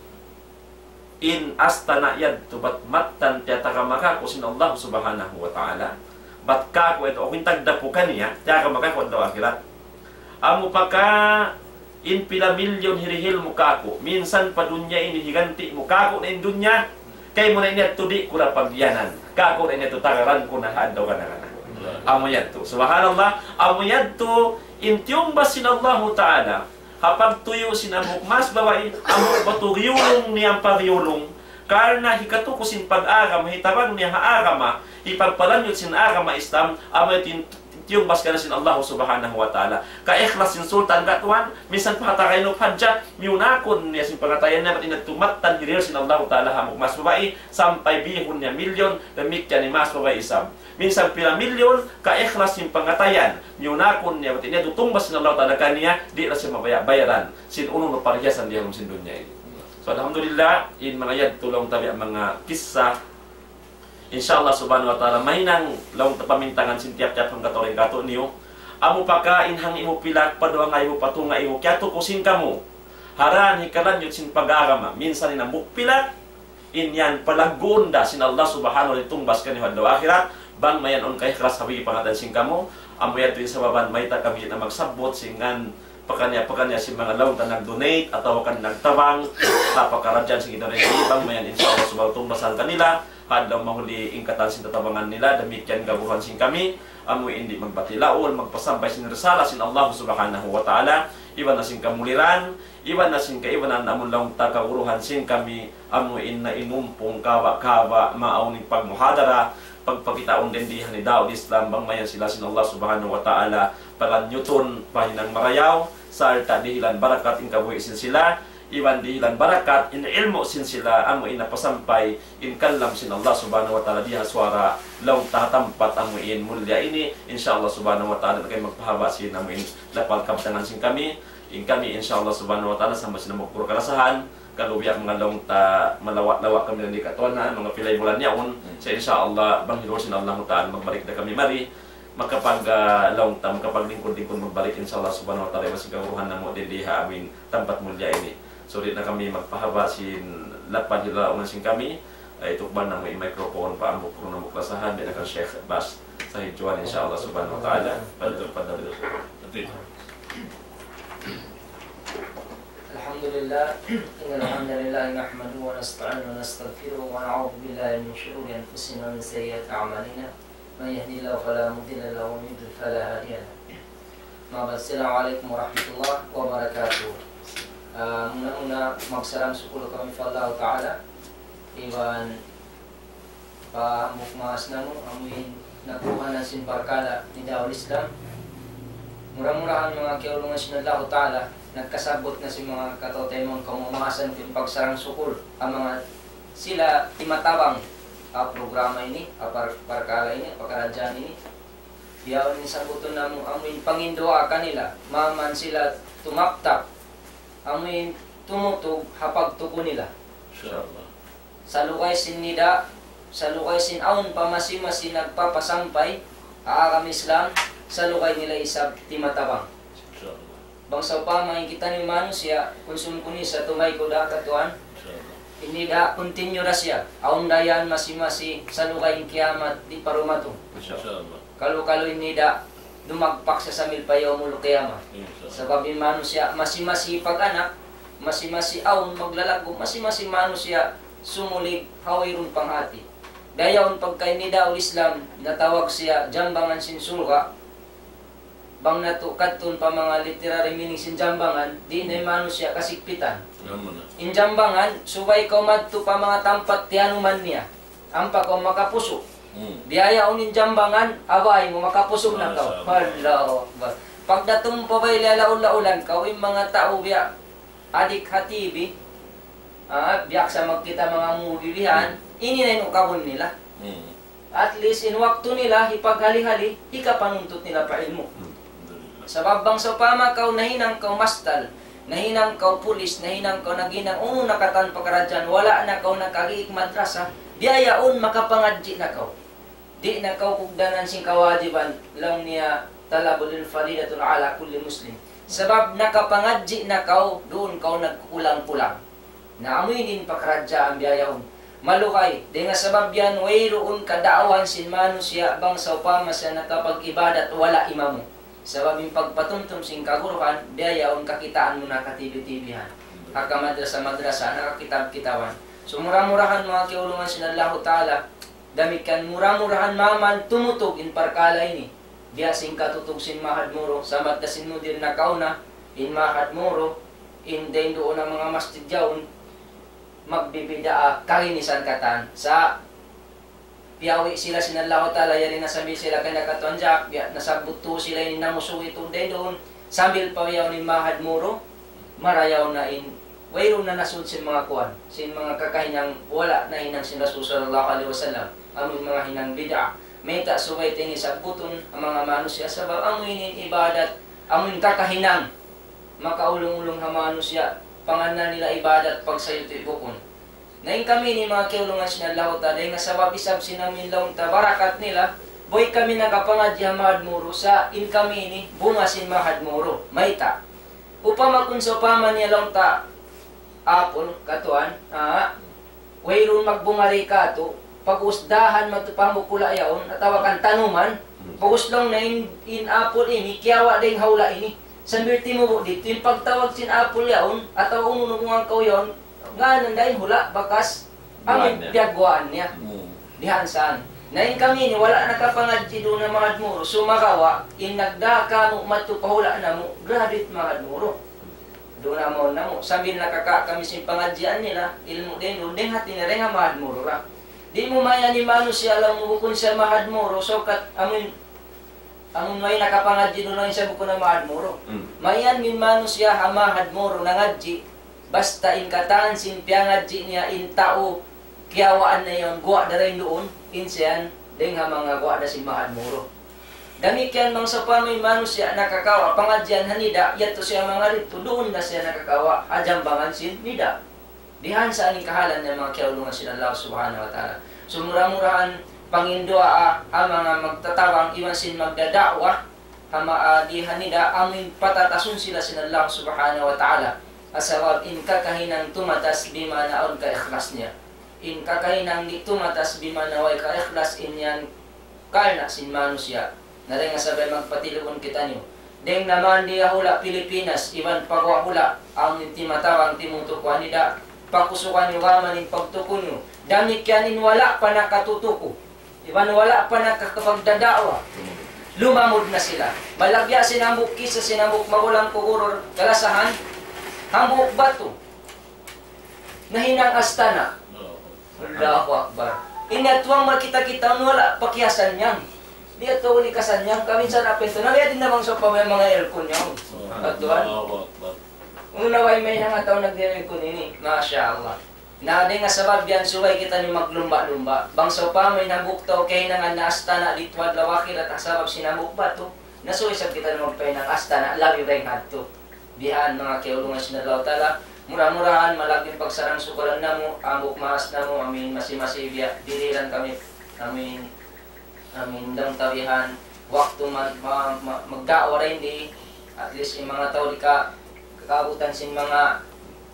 in astana' yadtu bat mattan tiyatagama kaku' sin Allah Subhanahu wa Ta'ala, bat kaku' yadtu, aku in tagdapu kaniya, tiyagama kaku' adlaw akhirat. Amu pa ka in pila milyon hirihil mu kaku', minsan pa dunya ini higanti' mu kaku' na in dunya, kaymu na in yadtu di' ku da pagiyanan. Kaku' na in yadtu tagaran ku na ha adlaw kana-kana." Amu yadtu. Subhanallah, amu yadtu in tiyungbas sin Allahu Ta'ala ha pagtuyu' sin hambuuk maas babai, hambuuk batu giyulung niya ampa giyulung. Karna' hikatuku sin pag-agama, hitabang niya ha agama, hipagpalanyut sin agama Islam, amu yadtu in tiyungbas kaniya sin Allah Subhanahu wa Ta'ala. Kaikhlas sin sultan katuan, minsan pa ha tagainup hadja, miyunakun niya sin pangatayan niya, bat in yadtu mattan hirihil sin Allah Ta'ala ha hambuuk maas babai, sampay bihun niya milyon, damikkiyan in maas babai isab. Minsan pila milyon, kaikhlas sin pangatayan, miyunakun niya, bat in yadtu tungbas sin Allah Ta'ala kaniya, di' da siya mabaya' bayaran sin unu-unu parhiyasan di ha lawm sin dunya ini. So, alhamdulillah, in manga yadtu laung ta biya' manga kissa. Insha Allah Subhanahu wa Ta'ala, mahinang laung ta pamintangan sin tiyap-tiyap hangkatau dayn kātu'niyu. Amu pa ka in hangka imu pilak, pa duwa ngaibu, pa tū ngaibu, kiyatuku sin kamu. Ha dan hikalanyut sin pag-agama, minsan in hambuuk pilak, in yan palagguun da sin Allah Subhanahu wa Ta'ala tungbas kaniyu ha adlaw akhirat, bang mayan awn kaikhlas ha bigi pangatayan sin kamu, Amu yadtu in sababan mayta' kami di' na magsabbut sin ngan pakaniya-pakaniya sin manga laung ta nag-donate atawa kan nagtabang ha pakaradjaan sin kita ini, bang mayan insya Allah subhanahu wa ta'ala kanila, ha adlaw mahuli in katan sin tatabangan nila, damikkiyan kaguruhan sin kami, amu in di' magbatilaul, magpasampay sin risala sin Allah subhanahu wa ta'ala, iban na sin kamuliran, iban na sin kaibanan amun laung ta kaguruhan sin kami, amu in na inumpung kawa-kawa, maawn in pagmuhadara, pagpakitaun dayn di ha Nidaul Islam, bang mayan sila sin Allah subhanahu wa ta'ala, palanyutun pa hinang marayaw, sarta' dihilan barakat in kabuhi' sin sila, iban dihilan barakat in ilmu' sin sila, amu in napasampay in kalam sin Allah subhanahu wa ta'ala di ha suwara laung ta ha tampat amu in mulliya ini, insya Allah subhanahu wa ta'ala, na kami magpahaba' sin amu in lapal kabtangan sin kami, in kami insya Allah subhanahu wa ta'ala, sama sin amu kalasahan, kalu biya' manga laung ta malawa'-lawa' kami na di katuan na, manga pilay bulan yaun, sa' insya Allah, bang hilu sin Allah ta'ala, magbalik da kami mari, makapag, ah, laung ta, makapaglingkud-lingkud magbalik, insya Allah subhanahu wa ta'ala, iban sin kaguruhan namu' di ha amin tampat mulliya ini. So, di' na kami magpahaba' sin lapal hilaungan sin kami, ay, tukbal namu' in microphone pa amu kuru namu' kalasahan, biya' na kan Sheikh Bas Sahid Juan, insya Allah subhanahu wa ta'ala. Padal, padal. الحمد لله. إن الحمد لله نحمده ونستعينه ونستغفره ونعوذ بالله من شرور أنفسنا ومن سيئات أعمالنا. من يهده الله فلا مضل له ومن يضلل فلا هادي له. أما بعد، السلام عليكم ورحمة الله وبركاته. Ah, muna-muna, magsalam sukul kami pa Allah Ta'ala. Iban pa hambuuk maas namu', amu in nakuha na sin parkala' Nidaul Islam. Mura-murahan manga kiyaulungan sin Allah Ta'ala, nagkasabbut na sin manga kataw-taymanghu, kamumaasan ku in pagsarang sukul, ha manga sila timatabang ha programa ini, ha par-, parkala' ini, pakaradjaan ini. Biya' ini sabbutun namu', amu in panginduwaa kanila, maman sila tumaktap, amu in tumutug ha pagtuku nila. Insya Allah. Salugay sin nida', salugay sin awn pa masi-masi nagpapasampay ha agama Islam, salugay nila isab timatabang. Insya Allah. Bang sawpama in kitaniyu manusiya', kunsum-kunisa tumaykud ha katuan, insya Allah, in nida' continue da siya. Awn da yan masi-masi, salugay in kiyamat, di' pa dumatung. Insya Allah. Kalu-kalu in nida', dumagpak siya sambil pa yawmul qiyamah. Insya Allah. Sabab in manusiya', masi-masi pag-anak, masi-masi awn maglalaggu', masi-masi manusiya' sumulig ha wayruun panghati. Dayaun pagka in Nidaul Islam, natawag siya jambangan sin surga'. Bang natu' kadtun pa manga literary meaning sin jambangan, di' na in manusiya' kasigpitan. Amu na. In jambangan, subay kaw madtu pa manga tampat tiyanuman niya. Ampa kaw makapusug. Hmm. Biya' yaun in jambangan, abay mu, makapusug na kaw. Masha Allah. Allahu Akbar. Pagdatung pa bay laulaw-laulan kaw, in manga tau biya' adik ha T V, ah, biya' sa magkita' manga movie bihan, hmm, ini na in ukabun nila. Hmm. At least in waktu nila, hipaghali-hali, hikapanuntut nila pa ilmu'. Hmm. Alhamdulillah. Sabab bang sawpama kaw nahinang kaw mastal, nahinang kaw pulis, nahinang kaw naghinang unu na katan pakaradjaan, wala' na kaw nakagiik madrasa, biya' yaun makapangadji' na kaw. Di' na kaw kugdanan sin kawajiban, laung niya, talabul ilmi faridatun ala kulli muslim. Sabab nakapangadji' na kaw, duun kaw nagkukulang-kulang. Na amu ini in pakaradjaan biya' yaun. Malugay, dayn ha sabab yan, wayruun kadaawahan sin manusiya' bang sawpama siya nakapag-ibadat wala' imamu. Sabab in pagpatumtum sin kaguruhan, biya' yaun kakitaan mu na katibi-tibihan. Ha kamadrasa-madrasa, nakakitab-kitaban. So, mura-murahan manga kiyaulungan sin Allahu Ta'ala, damikkiyan mura-murahan maman tumutug in parkala' ini. Biya' sin katutug sin Mahad Moro, sambat da sin mudir nakauna, in Mahad Moro, in dayn duun ha manga masjid yaun, magbibid'a kaginisan katan. Sa' piyawi' sila sin Allahu Ta'ala, yari na sambil sila kay nakatuan jak, biya' nasabbut tuud sila ini namusugi tuud dayn duun, sambil pa yaun in Mahad Moro, marayaw na in, wayruun na nasud sin manga kuwan, sin manga kakahinang wala' nahinang sin Rasul sallallahu alayhi wasallam, amu in manga hinang bid'a. Mayta' subay ta ini sabbutun, in manga manusiya', sabab amu ini in ibadat, amu in kakahinang, makaulung-ulung ha manusiya', pangannal nila ibadat, pagsayuti' bukun. Na in kami ini manga kiyaulungan sin Allahu Ta'ala, dayn ha sabab isab sin amu in laung ta barakat nila, buhi' kami nakapangadji' ha Mahad Moro, sa' in kami ini bunga sin Mahad Moro. Mayta'? Upama kun sawpama niya laung ta apple, katuan, ah, wayruun magbunga di katu', pag-usdahan madtu pa hambuuk hula' yaun, atawa kan tanuman, hmm, Pag'ubus laung niya in, in apple ini, kiyawa' dayn ha hula' ini. Sambil timubu' didtu, in pagtawag sin apple yaun, atawa unu-unu bunga kaw yaun, ngānan da in hula', bakas, amu in piyagguwaan niya. Hmm. Dihan saan. Na in kami ini, wala' nakapangadji' duun ha Magad Moro. Sumagawa', in nagdā kāmu' madtu pa hula' namu', graduate Magad Moro. Duun na mawn namu'. Sambil nakakawa' kami sin pangadjian nila, ilmu' dayn duun, dayn ha tiniring ha Magad Moro ra. Di' mu mayan in manusiya' laung mu bukun siya Magad Moro, sukat amun, amun way nakapangadji' duun laung siya bukun ha Magad Moro. Hmm. Mayan in manusiya' ha Magad Moro nangadji', basta in katan sin piyangadji' niya in tau kiyawaan niya yaun, guwa' da dayn duun, in siya yan, dayn ha manga guwa' da sin Magad Moro. Damikkiyan bang sawpama in manusiya' nakakawa' pangadjian ha nida', yadtu siya manga didtu, duun na siya nakakawa' ha jambangan sin nida'. Dihan sa in kahalan niya manga kiyaulungan sin Allah Subhanahu wa Ta'ala. So mura-murahan, panginduwaa ha manga magtatabang iban sin magdada'wa, ha ma-, ah, di ha nida', amu in patatasun sila sin Allah Subhanahu wa Ta'ala. Sabab in kakahinang tumatas bima'na awn kaikhlas niya. In kakahinang di' tumatas bima'na way kaikhlas, in yan karna' sin manusiya'. Na dayn ha sabab magpatilibun kitaniyu. Dayn naman di ha hula' Pilipinas, iban pa guwa' hula', amu in timatabang timutuku' ha nida', pakusugan niyu gam in pagtuku' niyu. Damikkiyan in wala' pa nakatutuku'. Iban wala' pa nakakapagdada'wa. Lumamud na sila. Malagya' sin hambuuk kisa, sin hambuuk magulang ku guru, kalasahan, hambuuk batu. Nahinang astana'. Allahu Akbar. Ini atuang makita-kita, wala' pa kiyasannyang. Di' atuang ini kasannyang, kaminsan apin tu. Nabiya' din naman sa pamay manga aircon niya. Atuan. Allahu Akbar. Unu na way mahinang atawa nag-aircon ini. Masha Allah. Na dayn ha sabab yan, subay kitaniyu maglumba'-lumba'. Bang sawpama in hambuuk tau kahinangan na astana' didtu ha adlaw akhirat, ha sabab sin hambuuk batu, na subay isab kitaniyu magpahinang astana', labi dayn hadtu. Bihan manga kiyaulungan sin Allahu Ta'ala, mura-murahan malaggu' in pagsarang-sukulan namu', hambuuk maas namu', amin masi-masi biya', diriran kami, amin, amin dang tabihan, waktu ma-, ma-, ma-, magda'wa dayn di, at least in manga tau di' ka, kakaabutan sin manga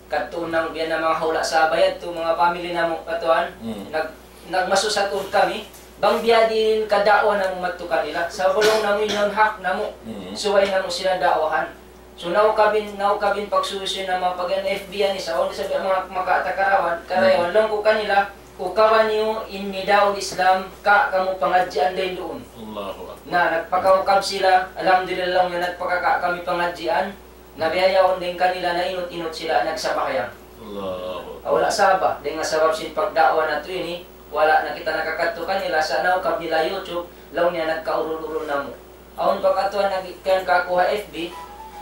kadtuun namu' biya' na manga hula' Sabah yadtu, manga family namu' katuan, Hmm. nag-, nagmasusa tuud kami, bang biya' diin kada'wa namu' madtu kanila. Sabab laung namu' in yaun hak namu', Hmm. subay namu' sila da'wahan. So, naukab in, naukab in pagsuysuy na manga pag-F B yan, isa, awn isab manga makatakarawan, karayawan, Hmm. laung ku kanila, ukaban niyu in Nidaul Islam, ka kamu pangadjian dayn duun. Allahu Akbar. Na, nagpakaukab sila, alhamdulillah, nga nagpakaka kami pangadjian, na biya' yaun dayn kanila, nainut-inut sila, nagsambahayang. Allahu Akbar. Wala' Sabah, dayn ha sabab sin pagda'wa natu' ini, wala' na kita nakakadtu kanila, sa' naukab nila YouTube, laung niya nagkaurul-urul namu'. Awn pa katuan nag-, kan kaku' ha F B,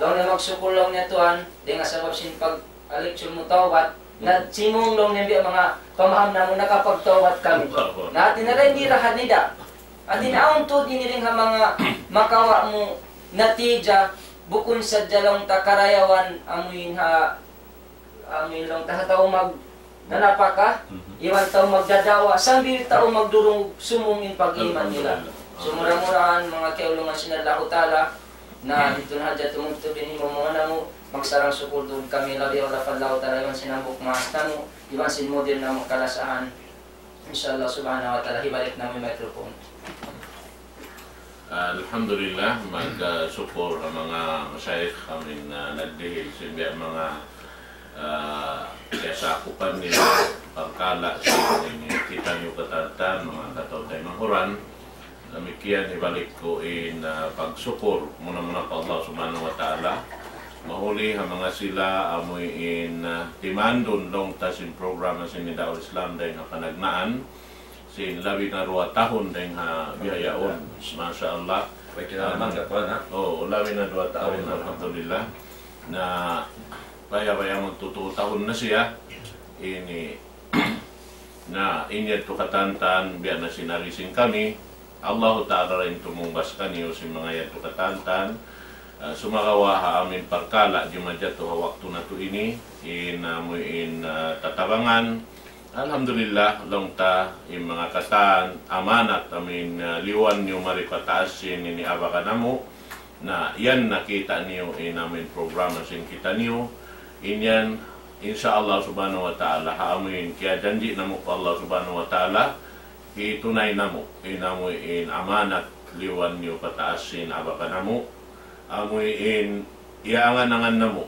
laung niya magsukul, laung niya tuan, dayn ha sabab sin pag-, election mu tawbat, na simung laung niya biya' manga pamaham namu' nakapagtawbat kami. Na hati na dayn di ra ha nida'. Hati na awn tuud ini dayn ha manga makawa' mu natija, bukun sadja laung ta karayawan amuin ha, amuin laung ta ha tau mag-, nanapaka, Mhm. iban tau magdada'wa, sambil tau magdurung sumung in pag-iman nila. Alhamdulillah. So, mura-murahan, manga kiyaulungan sin Allahu Ta'ala, na didtu na hadja tumugtub in himumungan namu', magsarang-sukul tuud kami, labi awla pa Allahu Ta'ala, iban sin hambuuk maas namu', iban sin mudir namu' kalasahan. Insha Allah subhanahu wa ta'ala, hibalik namu' in microphone. Alhamdulillah, mag-, ah, sukul ha manga mashayikh amin, ah, nagdihil sin biya' manga, ah, kiyasakupan nila, parkala' sin ini kitaniyu katan-katan, manga kataw-taymanghuran. Damikkiyan, hibalik ku in, ah, pagsukul muna-muna pa Allah Subhanahu wa Ta'ala. Mahuli ha manga sila amuin, ah, timandun laung ta sin programa sin Nidaul Islam dayn ha panagnaan. Sin labi na duwa tahun dayn ha bihaun. Masha Allah. Way kinalaman ka pa na? Oo, labi na duwa tahun, alhamdulillah. Na baya-baya magtutu tahun na siya. Ini na in yadtu katan-katan, biya' na sin agi sin kami, Allahu Ta'ala ra in tumungbas kaniyu sin manga yadtu katan-katan. Ah, sumagawa' ha amin parkala' jimajatu ha waktu natu' ini, in amuin, ah, tatabangan. Alhamdulillah, laung ta, in manga katan, amanat, amin, ah, liwan niyu mari pa taas sin ini abakan namu'. Na, yan nakita' niyu in amin programa sin kitaniyu. In yan, insha Allah subhanahu wa ta'ala, ha amin kiyajanji' namu' pa Allah subhanahu wa ta'ala, hitunay namu', in amuin amanat, liwan niyu pataas sin abakan namu', amuin iyaangan-angan namu'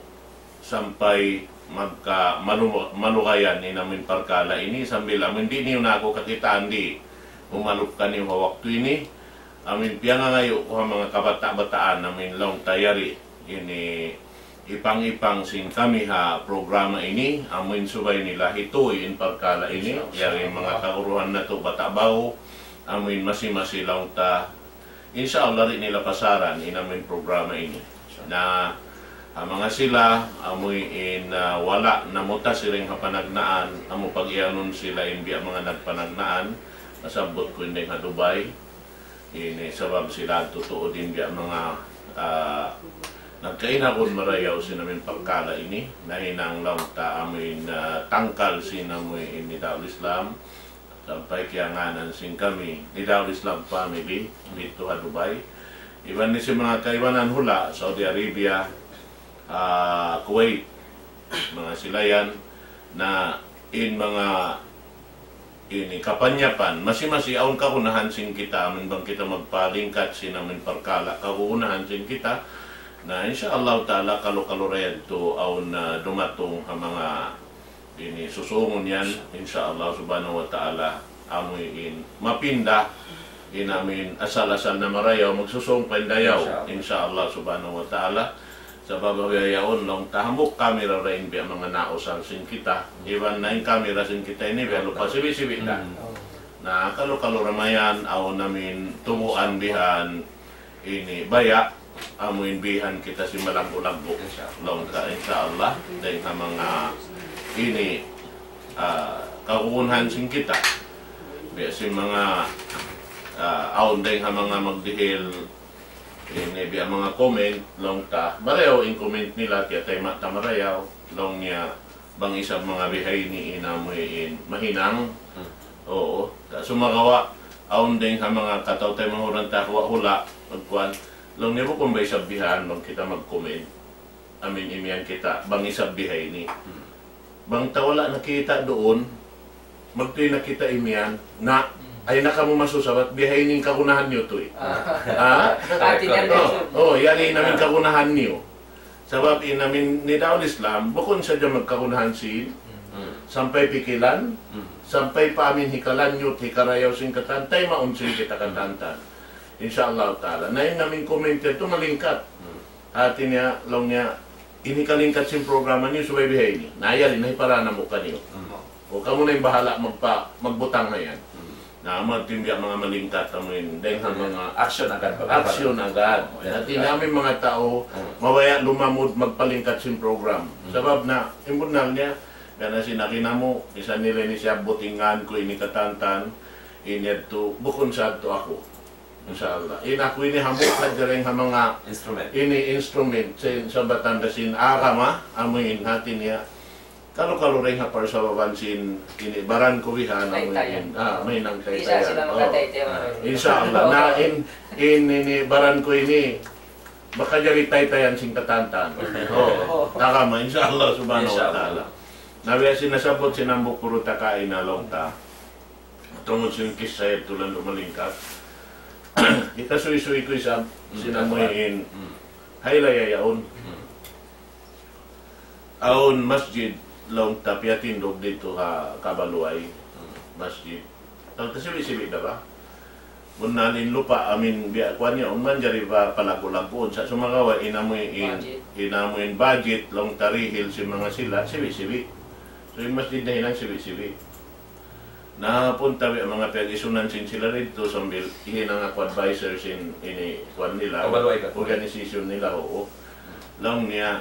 sampay magka malu-, malugayan in amuin parkala' ini, sambil amuin di' niyu na aku kakitaan di' umalup kaniyu ha waktu ini, amuin piyangangayu' ku ha manga kabata'-bataan amuin laung ta yari ini ipang-ipang sin kami ha programa ini, amuin subay nila hituy in parkala' ini, yari manga kaguruhan natu' bata' ba'gu, amuin masi-masi laung ta, insya Allah di' nila pasaran in amuin programa ini. Na, ha manga sila, amuin, ah, wala' namutas dayn ha panagnaan, amu pag-iyanun sila in biya' manga nagpanagnaan, nasabbut ku in dayn ha Dubai, ini sabab sila tutuud in biya' manga, ah, nagkainagun marayaw sin amuin parkala' ini, nahinang laung ta amuin, ah, tangkal sin amuin Nidaul Islam, sampay kiyangānan sin kami, Nidaul Islam family, didtu ha Dubai. Iban ini sin manga kaibanan hula', Saudi Arabia, ah, Kuwait, manga sila yan, na in manga ini kapanyapan, masi-masi awn kagunahan sin kita, amun bang kita magpalingkat sin amun parkala', kagunahan sin kita. Na, insya Allah Ta'ala, kalu-kalu ra yadtu awn, ah, dumatung ha manga ini susungun yan, insya Allah Subhanahu wa Ta'ala, amuin mapinda in amuin asal-asal na marayaw, magsusung pa in dayaw, insya Allah Subhanahu wa Ta'ala. Sabab biya' yaun laung ta hambuuk kami ra in biya' manga nausal sin kita. Iban na in kami ra sin kita ini biya' lupa sibi'-sibi' da. Na, kalu-kalu ra mayan, awn amuin tubuan bihan ini baya', amuin bihan kita sin malaggu'-laggu'. Insya Allah. Laung ta, insya Allah, dayn ha manga ini, ah, kagunahan sin kita. Biya' sin manga, ah, awn dayn ha manga magdihil, ini biya' manga comment, laung ta, marayaw in comment nila, kiyatayma' ta marayaw, laung niya, bang isab manga bihaini in amuin mahinang. Hmm. Oo. Ta sumagawa', awn dayn ha manga kataw-taymanghuran ta hula'-hula', magkuan. Laung niya bukun ba isab bihan, bang kita mag-comment. Amuin imiyan kita, bang isab bihaini. Hmm. Bang ta wala' nakita' duun, magtuy na kita imiyan, na, ay na kamu masusabat, bihaini in kagunahan niyu tuy. Ah. Ha? Hati niya. Oh, oh, yari in amuin kagunahan niyu. Sabab in amuin Nidaul Islam, bukun sadja magkagunahan sin, hmm, sampay pikilan, hmm, sampay pa amuin hikalanjut, hikarayaw sin katan, taymaun sin kita katantan. Insya Allah Ta'ala. Na in amuin comment yadtu malingkat. Hmm. Hati niya, laung niya, ini kalingkat sin programa niyu subay bihaini. Na yari, na hipara namu' kaniyu. Hmm. O, kamu na in bahala' magpa-, magbutang na yan. Hmm. Na, amu in biya' manga malingkat amuin, dayn ha manga action agad, action agad. Oh, yan. Hati niya amuin manga tau, hmm, mabaya' lumamud magpalingkat sin program. Hmm. Sabab na, in bunnal niya, gana sin agi namu', misan nila ini siyabbut in ngan ku ini katantan, ini yadtu, bukun sadtu aku. Insya Allah. In aku ini hambuuk hadja dayn ha manga instrument. Ini instrument, sin, sambatan da sin agama, amuin hati niya. Kalu-kalu dayn ha parsababan sin ini baran ku bihan, amuin. Taytayan. Ah, mahinang taytayan. Isa sila makataytayan. Oh. Insya Allah. Na in, in ini baran ku ini, makajari taytayan sin katantan. Oh, tagama, insya Allah subhanahu wa ta'ala. Insya Allah. Na biya' sin nasabbut sin hambuuk guru ta kaina laung ta. Tungud sin kissa yadtu landu' malingkat. Hikasuy-suy ku isab, hmm, sin amuin. Hmm. Haylaya yaun. Hmm. Awn masjid laung ta piyatindug didtu ha Kabaluay. Hmm. Masjid. Laung ta sibi'-sibi' da ba? Bunnal in lupa' amuin biya' kuwan yaun manjari ba palaggu'-lagguun sa' sumagawa' in amuin, budget, in amuin budget laung ta rihil sin manga sila, sibi'-sibi'. So in masjid nahinang sibi'-sibi'. Na punta biya' manga piyag-isunan sin sila didtu sambil hihinang aku advisor sin ini kuwan nila, Kabaluay ka? Organization nila, oo. Laung niya,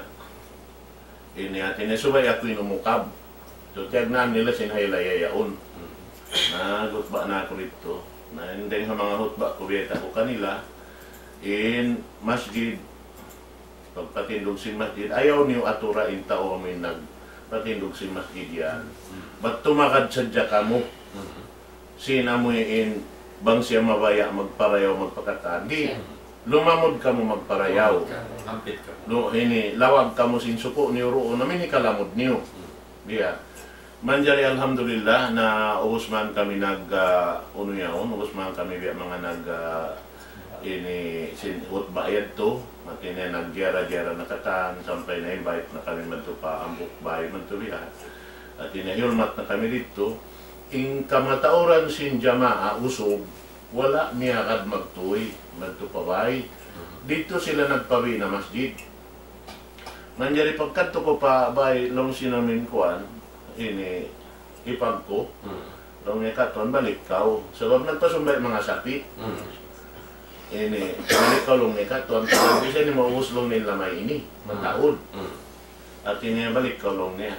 ini hati niya subay aku in umukab. So, tiyagnaan nila sin haylaya yaun. Hmm. Na, hutba na aku didtu. Na, in dayn ha manga hutba ku, biyayta' ku kanila, in masjid, pagpatindug sin masjid, ayaw niyu atura in tau amuin nagpatindug sin masjid yan. Hmm. Bat tumagad sadja kamu. Hmm. Sin amuin bang siya mabaya' magparayaw magpakatan. Di', lumamud kamu magparayaw. Lumamud kamu, hampit kamu. Lu-, ini, lawag kamu sin suku' niyu duun, amuin hikalamud niyu. Hmm. Biya'. Manjari alhamdulillah, na ubus man kami nag, ah, unu yaun, ubus man kami biya' manga nag, ah, Ini sin khutbah yadtu, hati niya nagjara-jara na katan, sampay na-invite na kami madtu pa hambuuk bāy madtu biya'. Hati niya hiyulmat na kami didtu, in kamatauran sin jamaa usug, wala' miyagad magtuy, madtu pa bāy. Didtu sila nagpabi na masjid. Manjari pagkadtu ku pa bāy laung sin amin kuwan, ini ipag ku, Hmm. laung niya katuan balik kaw. Sabab nagpasumbay' manga sapi'. Hmm. Ini, balik kaw laung niya katuan. Sabab bisan ini maubus laung niya in lamay ini, Hmm. mataud. Hmm. Hati niya balik kaw laung niya.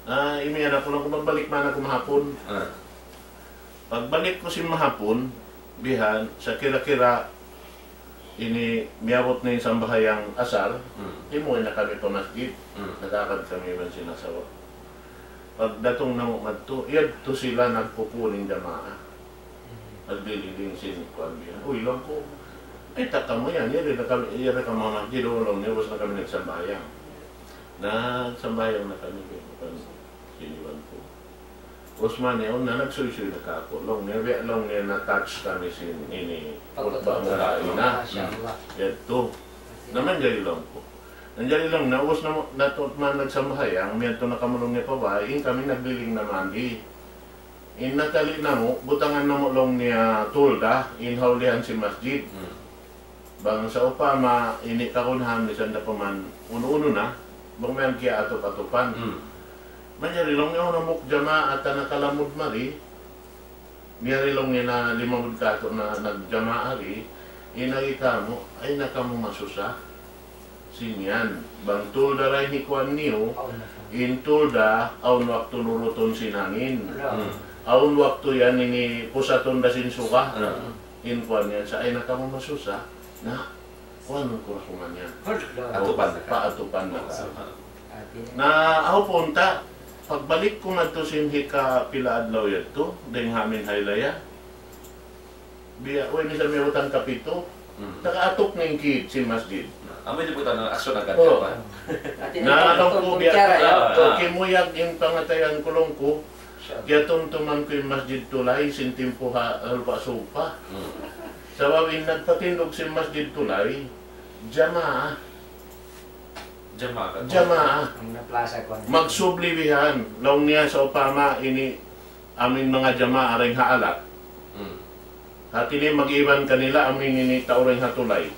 Na, imiyan aku laung ku magbalik man aku mahapun. Hmm. Pagbalik ku sin mahapun, bihan, sa kira-kira ini miyabut na in sambahayang asar, Hmm. himuwi na kami pa masjid, Hmm. nag-agad kami iban sin asawa. Pagdatung namu' madtu, yadtu sila nagpupun in jamaa. Nagliling sin kuwan bihan. Uy, laung ku, kita' kamu yan, yari na kami, yari na kami ha masjid, laung niya, ubus na kami nagsambahayang. Nagsambahayang na kami, bihan, siniwan ku. Usman yaun na nagsuysuy na kāku'. Laung niya, biya' laung niya na-touch kami sin ini. Pagkatapos. Khutbah mula ina. Masha Allah. Yadtu. Na manjari laung ku. Manjari laung na, ubus na, na tuud man nagsambahayang, miyadtu na kamu laung niya pa bāy, in kami nagliling na mandi. In natali namu', butangan namu' laung niya tulda, in hawlihan sin masjid. Hmm. Bang sawpama ini kagunahan misan da kuman unu-unu na, bang mayan kiyaatup-atupan. Hmm. Manjari laung niya, "Unu, hambuuk jamaa ta nakalamud mari, miyari laung niya na limamud katu' na nagjamaa di, in agi kamu, ayaw na kamu masusa sin yan. Bang tulda ra in hikuwan niyu, in tulda, awn waktu lurutun sin hangin. Hmm. Awn waktu yan ini pusatun da sin suga." Hmm. In kuwan yan sa, ayaw na kamu masusa. Na, kuwan ku ra kuman yan. Hala. Atupan na ka. Paatupan na ka. Subhanallah. Na, aw punta, pagbalik ku madtu sin hikapila adlaw yadtu, dayng ha amin ha Ilaya. Biya', way, misan miyabut in kapitu. Hmm. Nakaatup na in kid sin masjid. Amu ini buta na aksyon agad. Oh. Ka pa. Na, laung ku, biya' kaya, ah, ah, kimuyag in pangatayan ku, laung ku, kiyatumtuman ku in Masjid Tulay sin timpu ha Lupa' Sug pa. Hmm. Sabab in nagpatindug sin Masjid Tulay, jamaa. Jamaa ka? Jamaa. Ang naplasa ko. Magsubli bihan, laung niya sawpama ini amin manga jamaa dayng ha Alat. Hmm. Hati niya mag-iban kanila amin ini tau dayng ha Tulay.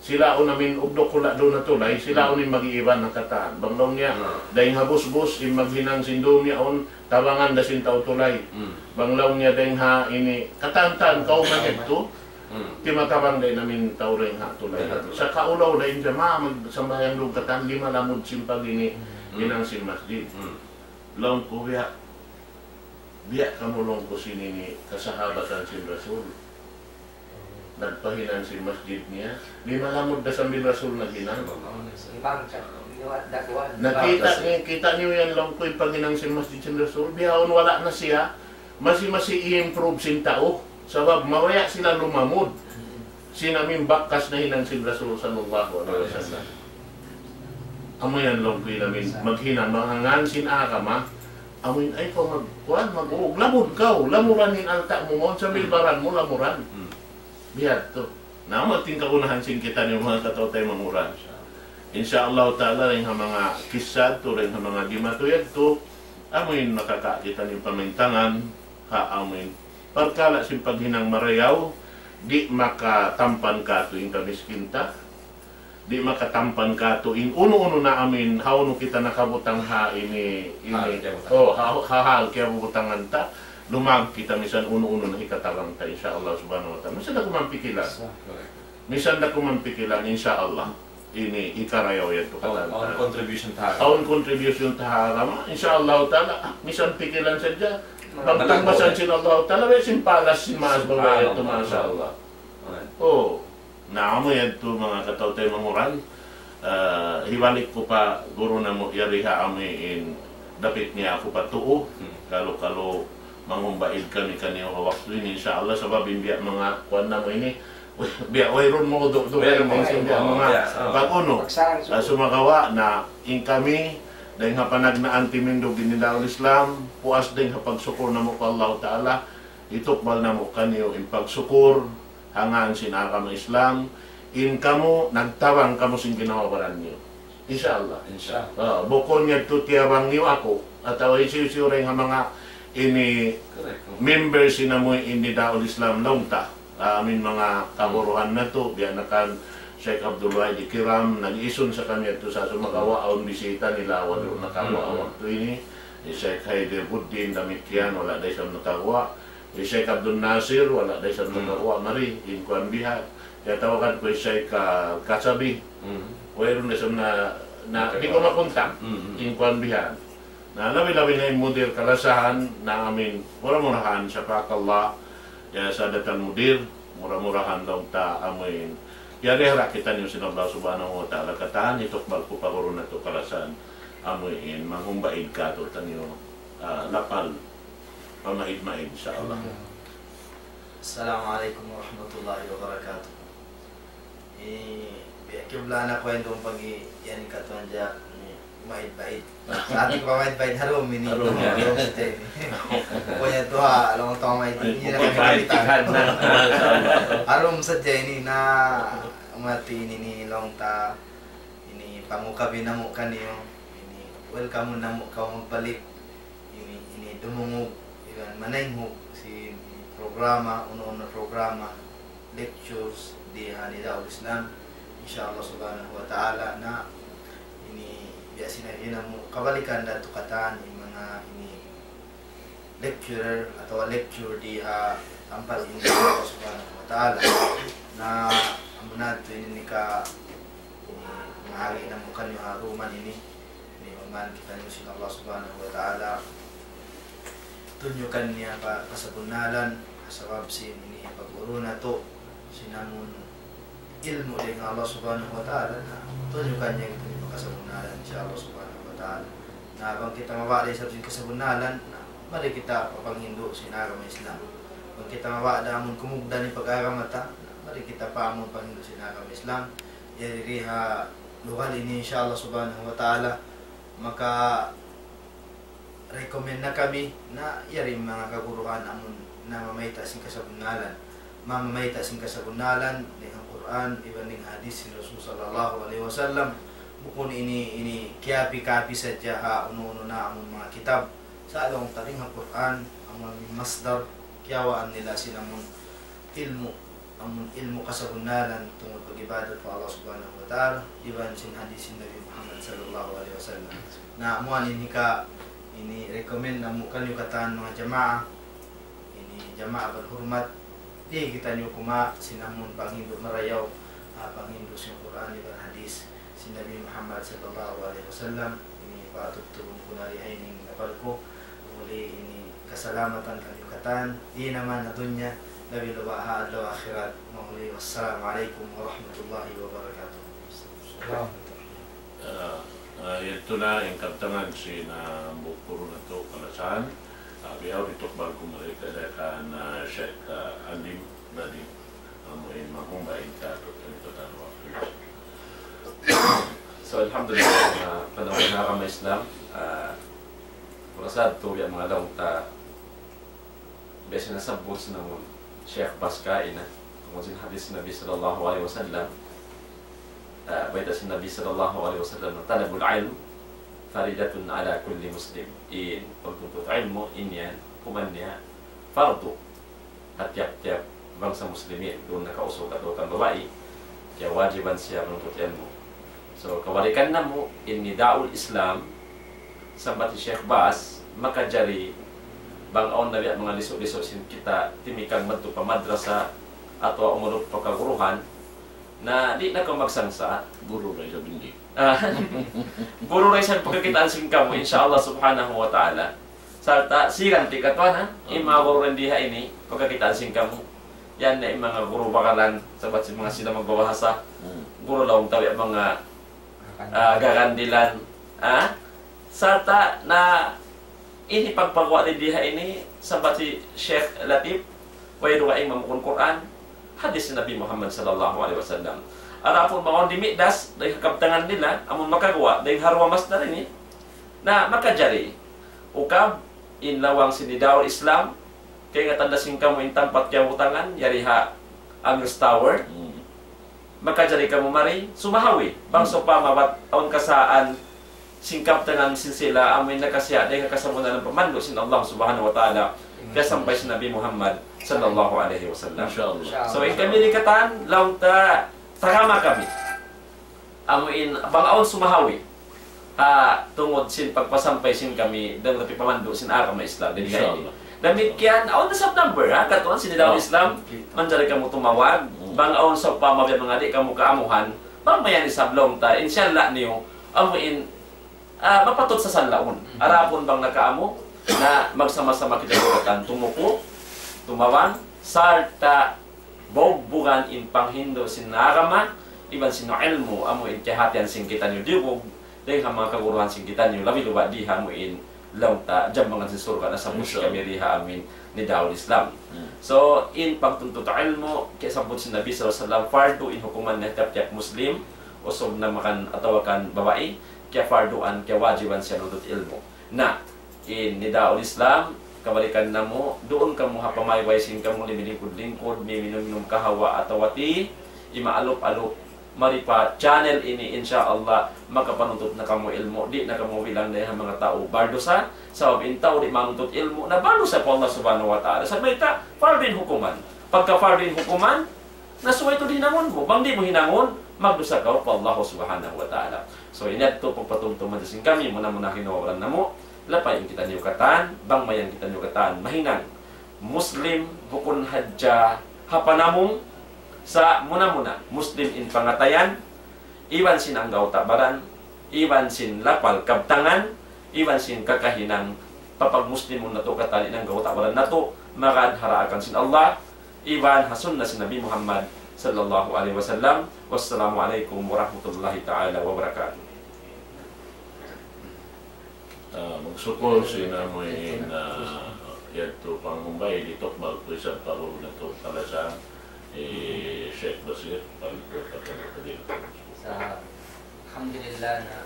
Sila awn amin ugduk hula' duun ha Tulay, sila awn in mag-iiban ha katan. Bang laung niya, Hmm. dayng ha Busbus, in maghinang sin dum yaun, tabangan da sin tau Tulay. Hmm. Bang laung niya dayng ha ini, katan-katan, kawman yadtu, Hmm. timatabang da in amin tau dayng ha Tulay. Dayng ha Tulay. Sa' kaulaw da in jamaa, magsambahayang duun katan, lima lamud sin pag ini, Hmm. hinang sin masjid. Hmm. Laung ku biya', biya' kamu laung ku sin ini kasahabatan sin Rasul. Nagpahinang sin masjid niya. Lima lamud da sambil Rasul naghinang. Ibang sa-, liwat dakuan. Nakita' ni-, kita' niyu yan laung ku in paghinang sin masjid sin Rasul. Bihaun wala' na siya. Masi-masi i-improve sin tau. Sabab mabaya' sila lumamud sin amin bakas nahinang sin Rasul sallallahu alayhi wasallam. Amu yan laung ku in amin maghinang manga ngan sin agama. Amu in ayaw kaw mag-, kuwan, mag-uug. Lamud kaw, lamuran in alta' mu mawn, sambil baran mu, lamuran. Hmm. Biya' yadtu. Na, amu in kagunahan sin kitaniyu manga kataw-taymanghuran. Insya Allah Ta'ala, dayng ha manga kissa yadtu, dayng ha manga jimatu yadtu, amu in makakawa' kitaniyu pamintangan, ha amu in parkala' sin paghinang marayaw, di' makatampan katu' in kamiskin ta, di' makatampan katu' in unu-unu na amu in, hawnu kita nakabutang ha ini, ini. Hal kiyabutangan. Oh, ha, ha hal kiyabutangan ta, lumag kita misan unu-unu na hikatabang ta, insya Allah subhanahu wa ta'ala. Misan da kuman pikilan. Correct. Misan da kuman pikilan, insya Allah. Ini hikarayaw yadtu katan. Awn contribution ta ha agama. Awn contribution ta ha agama. Insya Allah ta'ala, ah, misan pikilan sadja. Bang tangbasan sin Allah ta'ala, way sin palas sin maas babayan tu, masha Allah. Alright. Oh. Na, amu yadtu manga kataw-taymanghuran. Ah, hibalik ku pa guru namu' yari ha amu in dapit niya aku pa tuu. Hmm. Kalu-kalu mangumbaid kami kaniyu ha waktu ini, insya Allah, sabab in biya' manga kuwan namu' ini, biya' wayruun mawdu' duun, wayruun mawdu', biya' manga, biya', ah, pag-unu, ah, sumagawa' na in kami, dayng ha panagnaan timindug in Nidaul Islam, puas dayng ha pagsukur namu' pa Allah Ta'ala, hitukbal namu' kaniyu in pagsukur, Angan sin agama Islam, in kamu, nagtabang kamu sin ginhawa-baran niyu. Insya Allah. Insya Allah. Ah, bukun niya tu tiyabang niyu aku, atawa hisiyu-siyu dayn ha manga ini member sin amu ini Nidaul Islam laung ta. Ah, amin manga kaguruhan natu', biya' na kan Sheikh Abdul Wahid Kiram, nag-isun sa kami yadtu sa Sumagawa, awn bisita nila, wala' nakaguwa waktu ini. Hi Sheikh Haider Buddin, damikkiyan, wala' da isab nakaguwa. Hi Sheikh Abdul Nasir, wala' da isab nakaguwa mari, in kuwan bihan. Kiyatawagan ku hi Sheikh, ah, Kasabi. Wayruun da isab na, na, di' ku makuntak. In kuwan bihan. Na labi-labi na in mudir kalasahan, na amin, mura-murahan, shafakallah, ya sadatal mudir, mura-murahan laung ta amuin. Yari ha ra kitaniyu sin Allah Subhanahu wa Ta'ala katan, hitukbal ku pa guru natu' kalasahan, amuin, manghumbaid katu'taniyu, ah, lapal, pamaid-maid, insya Allah. Assalamu alaykum warahmatullahi wabarakatuh. Eh, biya' kibla na ku yan dum pagi yan katuan ja, eh, maid-maid. Sa' ati ku pa maid-maid, harum ini. Harum, ya. Harum sadja ini. Pokoknya tu ha, laung ta maid ini na kami kapitan. Harum sadja ini na mati ini ni laung ta ini pangukabi namu' kaniyu. Ini welcome namu' kaw magbalik. Ini, ini dumungug, iban manaynghug sin programa, unu-unu programa, lectures, di ha Nidaul Islam. Insya Allah Subhanahu wa Ta'ala na ini biya' sin agi namu' kabalikan da tu katan in manga ini lecturer atawa lecture di ha tampat ini, insya Allah Subhanahu wa Ta'ala. Na amuna tu ini ka ini mahari namu' kaniyu ha duman ini. Ini, maman kitaniyu sin Allah Subhanahu wa Ta'ala, tunjukan niya pa kasabunnalan, sabab sin ini pag'uru natu', sin amun ilmu' dayn ha Allah Subhanahu wa Ta'ala, na tunjukan niya kitaniyu pa kasabunnalan, insya Allah Subhanahu wa Ta'ala. Na bang kita mabaya' da isab sin kasabunnalan, na mari kita pa panghindu' sin agama Islam. Bang kita mabaya' da amun kumugdan in pag-agama ta, na mari kita pa amun panghindu' sin agama Islam. Yari di ha lugal ini, insya Allah Subhanahu wa Ta'ala, maka-recommend na kami na yari manga kaguruhan amun namamayta' sin kasabunnalan. Mamamayta' sin kasabunnalan dayn ha Qur'an, iban dayn ha hadith sin Rasul sallallahu alayhi wasallam. Bukun ini, ini kiyapi-kapi sadja ha unu-unu na amun manga kitab. Sa' laung ta dayn ha Qur'an, amun masdar, kiyawaan nila sin amun ilmu', amun ilmu' kasabunnalan tungud pag-ibadat pa Allah Subhanahu wa Ta'ala, iban sin hadith sin Nabi Muhammad sallallahu alayhi wasallam. Na amuan ini ka, ini recommend namu' kaniyu katan manga jamaa, ini jamaa balhurmat, di' kitaniyu kuma sin amun panghindu' marayaw, ah, panghindu' sin Qur'an iban hadith sin Nabi Muhammad sallallahu alayhi wasallam. Ini patubtubun ku na di ha ini in lapal ku. Mahuli ini kasalamatan kaniyu katan, di' naman ha dunya, labi-labi ha adlaw akhirat. Mahuli, wassalamu alaykum warahmatullahi wabarakatuh. Ah, ah, yadtu na in kabtangan sin, ah, hambuuk guru natu' kalasahan. Ah, bihaun hitukbal ku mari kaniyu kan, ah, Sheikh, ah, Alim Badi. Amu in mahumba in katu' in total waktu. So, alhamdulillah, na panaw na agama Islam, ah, murasad tu biya' manga laung ta, biya' sin nasabbut sin amun Sheikh Bas kaina, amun sin hadith Nabi sallallahu alayhi wasallam, ah, bayta' sin Nabi sallallahu alayhi wasallam, "Talabul ilm faridatun ala kulli muslim." In pagtuntut ilmu', in yan, hukuman niya, fardu ha tiyap-tiyap bangsa muslimin, duun na kausug atawa kan babai, kiyawajiban siya manuntut ilmu'. So, kabalikan namu', in Nidaul Islam, sambat hi Sheikh Bas, makajari, bang awn na biya' manga lisu'-lisu' sin kita, timikang madtu pa madrasa, atawa umuluk pa kaguruhan, na di' na kaw magsangsa'. Guru da isab in di'. Ah, guru da isab pagkakitaan sin kamu, insya Allah subhanahu wa ta'ala. Sarta' siran ti katuan, ha? In manga guru di ha ini, pagkakitaan sin kamu. Yan na in manga guru bakalan, sabab sin manga sila magbabahasa. Hmm. Guru laung tawi' manga, ah, gagandilan. Ah? Sarta' na ini pagpagawa' di ha ini, sabab hi Sheikh Latif, way dugaing mamukun Qur'an, hadis Nabi Muhammad sallallahu alayhi wasallam. Adapun bang awn dimiddas, dayn ha kabtangan nila, amun makaguwa', dayn ha duwa masdar ini, na makajari. Ukab, in lawang sin Nidaul Islam, kaingatan da sin kamu in tampat kiyabutangan, yari ha Amir's Tower. Hmm. Makajari kamu mari, sumahawi. Bang sawpama bat awn kasaan sin kabtangan sin sila, amu in nakasiya', dayn ha kasabunnal pamandu' sin Allah Subhanahu wa Ta'ala, kiyasampay sin Nabi Muhammad sallallahu alayhi wasallam. Insha Allah. So, in kami di katan, laung ta, tagama kami. Amu in, bang awn sumahawi. Ha, tungud sin pagpasampay sin kami, dayn ha pipamandu' sin agama Islam, dayn ha ini. Insha Allah. Damikkiyan, awn na sab number, ha, katuan sin Nida' ul Islam, manjari kamu tumawag, bang awn sawpama biya' manga di' kamu kaamuhan, bang mayan isab laung ta, insha Allah niyu, amu in, ah, mapatut sa sanlaun. Adapun bang nakaamu, na magsama-sama kita katan tumuku, tumawag, sarta' bugbugan in panghindu' sin agama, iban sin ilmu', amu in kahatihan sin kitaniyu diyugug, dayn ha manga kaguruhan sin kitaniyu, labi-labi di ha amu in laung ta, jambangan sin surga', nasabbut kami di ha amu in Nida' ul Islam. Hmm. So, in pagtuntut ilmu', kiyasabbut sin Nabi sallallahu alayhi wasallam, fardu in hukuman niya tiyap-tiyap Muslim, usug na makan atawa kan babai, kiyafarduan, kiyawajiban siya nuntut ilmu'. Na, in Nida' ul Islam, kabalikan namu', duun kamu ha pamayway sin kamu limilingkud-lingkud, miminum-minum kahawa atawa tea, imaalup-alup, mari pa channel ini, insha Allah, makapanuntut na kamu ilmu', di' na kamu bilang dayn ha manga tau bardusa, sabab in tau di' manuntut ilmu', na bardusa pa Allah Subhanahu wa Ta'ala. Sa' mayta', fardu in hukuman. Pagka fardu in hukuman, na subay tuud hinangun mu. Bang di' mu hinangun, magdusa kaw pa Allah Subhanahu wa Ta'ala. So, ini yadtu pagpatumtum hadja sin kami, muna-muna hinuwaran namu', lapay in kitaniyu katan, bang mayan kitaniyu katan, mahinang Muslim, bukun hadja ha panamung, sa' muna-muna, Muslim in pangatayan, iban sin anggawta' baran, iban sin lapal kabtangan, iban sin kakahinang papagmuslimun natu' katan in anggawta' baran natu', magad ha daakan sin Allah, iban ha sunnah sin Nabi Muhammad sallallahu alayhi wasallam. Wassalamu alaykum warahmatullahi ta'ala wabarakatuh. Ah, magsukul sin amu in, ah, yadtu panghumbay di tukbal ku isab pa guru natu' kalasahan, eh, Sheikh Basir, pag-, pag-, pag-, Sa-, alhamdulillah na,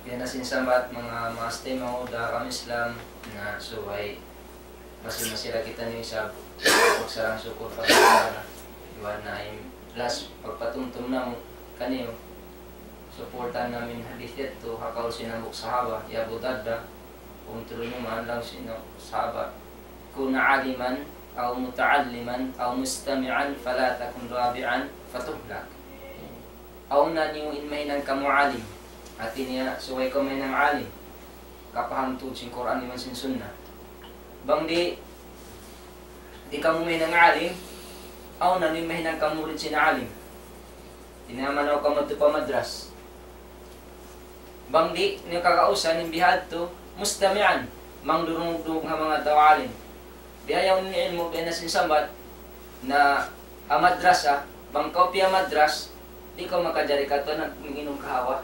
yan na sin sambat manga maas taymanghud ha agama Islam, na subay masi-masi ra kitaniyu isab magsarang sukul pa Allah Ta'ala. Iban na in last pagpatumtum namu' kaniyu, suportahan namu' in hadith yadtu, ha kaul sin hambuuk sahaba, hi Abu Darda, kung tuluy mu man laung sin sahaba, كن عالما أو متعلما أو مستمعا فلا تكن رابعا فتهلك. Auna niyu in mahinang kamu alim. Hati niya, subay kaw mahinang alim. Kapaham tuud sin Qur'an iban sin Sunnah. Bang di', di' kamu mahinang alim, auna niyu mahinang kamu murid sin alim. Di' na manaw kaw madtu pa madras. Bang di' niyu kagausan in bihadtu, mustami'an, mangdurungug-dungug ha manga tau alim. Bihaun in ilmu', biya' na sin sambat, na ha madrasa, bang kaw piyamadras, di' kaw makajari katu' nag-, minginum kahawa.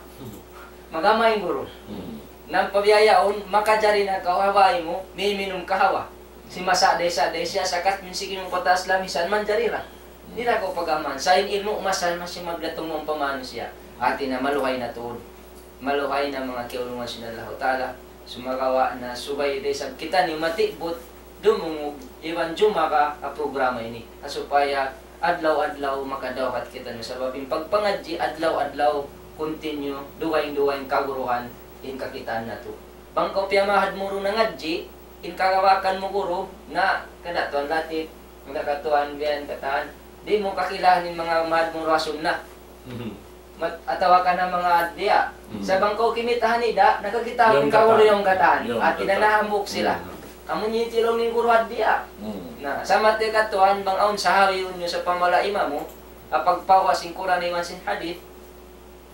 Magama in guru. Hmm. Na pa bihaun, makajari na kaw ha bay mu, miminum kahawa. Simasa' da isab, da isab, sakat min siki mu pataas lamisan manjari ra. Di' na kaw pag-amahan. Sa' in ilmu', masa-, masi magdatung mu pa manusiya'. Hati niya maluhay na tuud. Maluhay na manga kiyaulungan sin Allahu Ta'ala. Sumagawa' na subay da isab kitaniyu matibut, dumungug, iban jumaka ha programa ini. Ha supaya adlaw-adlaw makadawhat kitaniyu. Sabab in pagpangadji' adlaw-adlaw, continue, dugaing-dugaing kaguruhan, in kakitaan natu'. Bang kaw piyamahad mu ru nangadji', in kagawakan mu guru, na kada tuan latip, kada katuan biyan katan, di' mu kakilahan in manga mahad mu ru ha sunnah. Mhm. Mat-, atawa ka na manga diya. Mhm. Sa' bang kaw kimita' ha nida', nakakita' mu in kaw ru yaun katan. Yaun katan. Hati niya na hambuuk sila. Mhm. Amu in tilaw in guru ha diya. Mhm. Na, sa' mati katuan, bang awn sahawihun niyu sa' pamala imamu, ha pagpawa sin Qur'an iban sin hadith,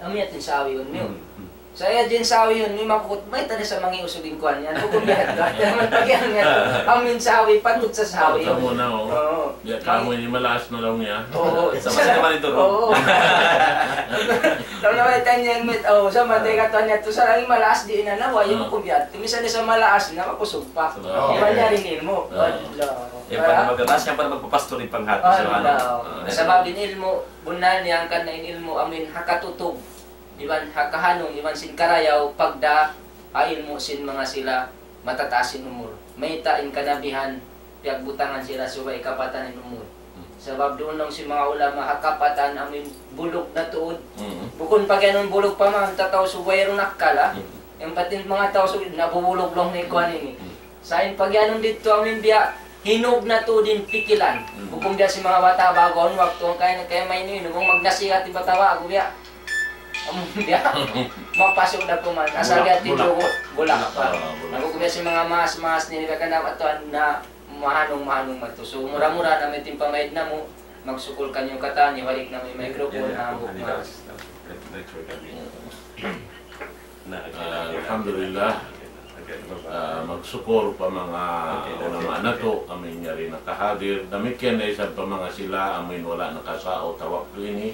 amu yadtu in sahawihun niyu. Hmm, hmm. Sa' yadtu in sahawihun niyu, makukut, mayta' da sa' mangi' usug in kuwan yan. Hukum biya' hadtu. Naman pag yan nga. Amu in sahawi, patut sa sahawi. Kamu na, oh. Oo. Ya, kamu ini malaas na daw niya. Oo. Sa' masi naman ito, no? Oo. Sa' naman ito niya, mit-, oh, sa' matay ka tuwan niya, to sa' lang malaas di' na nawa, yung hukum biya' hadtu. Misan sa' malaas na, makusug pa. Sa' malaas. Di' manjari in ilmu'. Oo. Allah. Yan pa na magkataas, yan pa na magpapastor in panghati. Allah. Ah, sabab in ilmu', bunnal niya hangkan na in ilmu', amu in ha katutug. Iban ha kahanung, iban sin karayaw, pagda, ha ilmu' sin manga sila matataas in umul. Mayta' in kanabihan, piyagbutangan sila subay kapatan in umul. Hmm. Sabab duun laung sin manga ulama ha kapatan amuin bulug na tuud. Mm. Bukun pa giyanun bulug pa man, ta Tausug wayruun akkal, ha? Mm. Yang patin manga Tausug, nabubulug laung na kuwan ini. Mm. Sa' in pagiyanun didtu amuin biya' hinug na tuud in pikilan. Mm. Bukun biya' sin manga bata' ba'gu, waktu hangkain kaya mainu-inu, bang magnasihat in bata' ba'gu biya'. Amu biya'. Mapasuk da kuman. Asal bulak, biya' bulak. Tindugo, bulak pa. Ah, bulak. Na bukun biya' sin manga maas-maas ini, biya' kan dapat tuwan na mahanung-mahanung matu. So, mura-mura na amu in pamaid namu', magsukul kaniyu katan, ibalik namu' in microphone, na hambuuk maas. Ah, alhamdulillah. Ah, magsukul pa manga ulama natu', amuin yari nakahadir. Damikkiyan da isab pa manga sila, amuin wala' nakasaut ha waktu ini.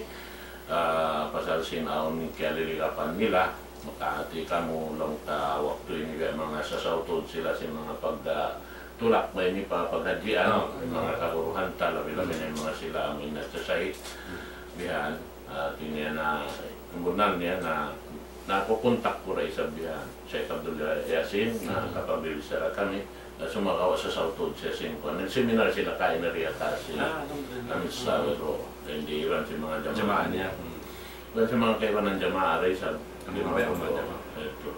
Ah, pasal sin awn kiyaliligapan nila, maka hati kamu laung ta waktu ini biya' manga sasautun sila sin manga pagtulak ba ini pa paghadjian, in manga kaguruhan ta, labi-labi na in manga sila amuin nagsasahit. Bihan, ah, hati niya na, in bunnal niya na, nakukuntak ku da isab bihan. Sheikh Abdul Yasin, na nakapagbichara kami, na sumagawa' sasautun siya sin kuwan. Nag-seminar sila kaina riya taas sila. Ah, alhamdulillah. Amin sa, pero, hindi iban sin manga jamaa. Jamaa niya. Hmm. Iban sin manga kaibanan jamaa, aray sa. Ang mga kaibanan jamaa. Ito.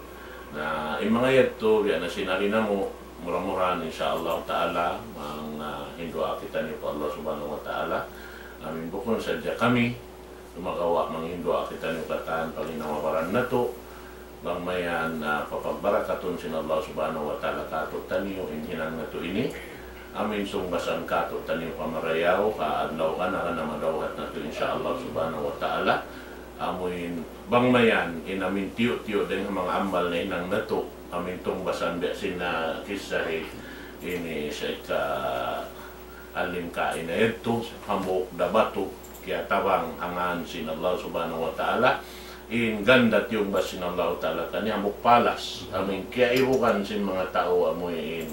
Na, in manga yadtu, biya' na sin ari namu', mura-murahan, insha Allah Ta'ala, mang, ah, hinduwaa kitaniyu pa Allah Subhanahu wa Ta'ala. Amin, bukun sadja kami, sumagawa' manghinduwaa kitaniyu katan panginawabaran natu', bang mayan, ah, papagbarakatun sin Allah Subhanahu wa Ta'ala kātu'niyu in hinang natu' ini. Amuin sungbasan kātu'niyu pa marayaw, ha adlaw gana-gana madawhat natu', insha Allah Subhanahu wa Ta'ala. Amuin bang mayan, in amuin tiyu'-tiyu' dayn ha manga amal nahinang natu', amuin tungbasan biya' sin, ah, kissa hi, ini sa ika alim kaina yadtu, hambuuk da batu, kiyatabang ha ngān sin Allah Subhanahu wa Ta'ala, in ganda tiyungbas sin Allah Ta'ala kaniya, hambuuk palas, amuin kiyaibugan sin manga tau amuin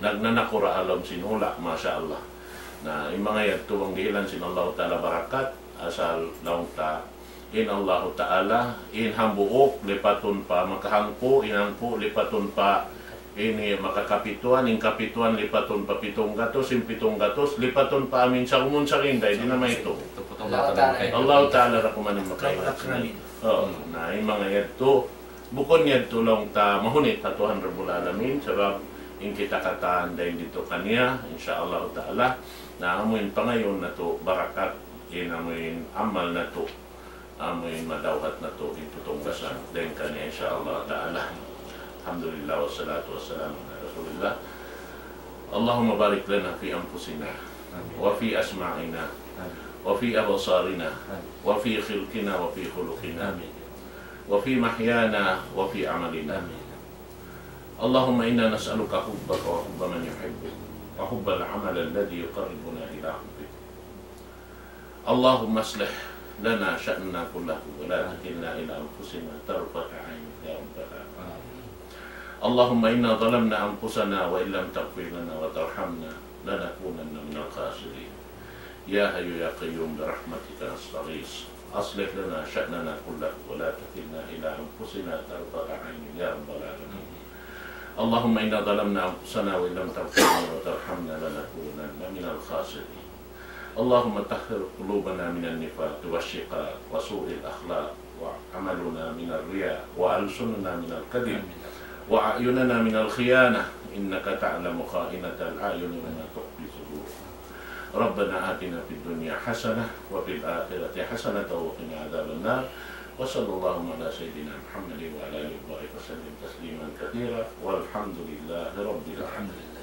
nagnanakura' ha lawm sin hula', masha Allah. Na, in manga yadtu bang dihilan sin Allah Ta'ala barakat, asal laung ta, in Allahu Ta'ala, in hambuuk lipatun pa makahangpu', in hangpu' lipatun pa ini makakapituan, in kapituan lipatun pa pitung gatus, in pitung gatus lipatun pa amuin sagumun-saginday, di' na maitung. Allahu Ta'ala. Allahu Ta'ala da kuman in makahilas. Oo, na in manga yadtu, bukun yadtu laung ta mahunit ha Tuhan Rabbul Alamin, sabab in kita katan dayn didtu kaniya, insha Allah Ta'ala, na amuin pangayuun natu' barakat, in amuin amal natu'. Amuin madawhat natu' in tutungbasan dayn kaniya, insha Allah Ta'ala. Alhamdulillah, wassalatu wassalamu ala Rasulillah. اللهم بارك لنا في أنفسنا، وفي أسماعنا، وفي أبصارنا، وفي خلقنا، وفي خلقنا، وفي محيانا، وفي عملنا. اللهم إنا نسألك حبك وحب من يحبك، وحب العمل الذي يقربنا إلى حبك. اللهم أصلح لنا شأننا كله ولا تكلنا إلى أنفسنا طرفة عين يا رب العالمين. اللهم إنا ظلمنا أنفسنا وإن لم تغفر لنا وترحمنا لنكونن من الخاسرين. يا حي يا قيوم برحمتك نستغيث. أصلح لنا شأننا كله ولا تكلنا إلى أنفسنا طرفة عين يا رب العالمين. اللهم إنا ظلمنا أنفسنا وإن لم تغفر لنا وترحمنا لنكونن من الخاسرين. اللهم طهر قلوبنا من النفاق والشقاق وسوء الأخلاق وعملنا من الرياء وألسننا من الكذب وأعيننا من الخيانة إنك تعلم خائنة الأعين وما تخفي الصدور. ربنا آتنا في الدنيا حسنة وفي الآخرة حسنة وقنا عذاب النار. وصلى الله على سيدنا محمد وعلى آله وصحبه وسلم تسليما كثيرا والحمد لله رب العالمين.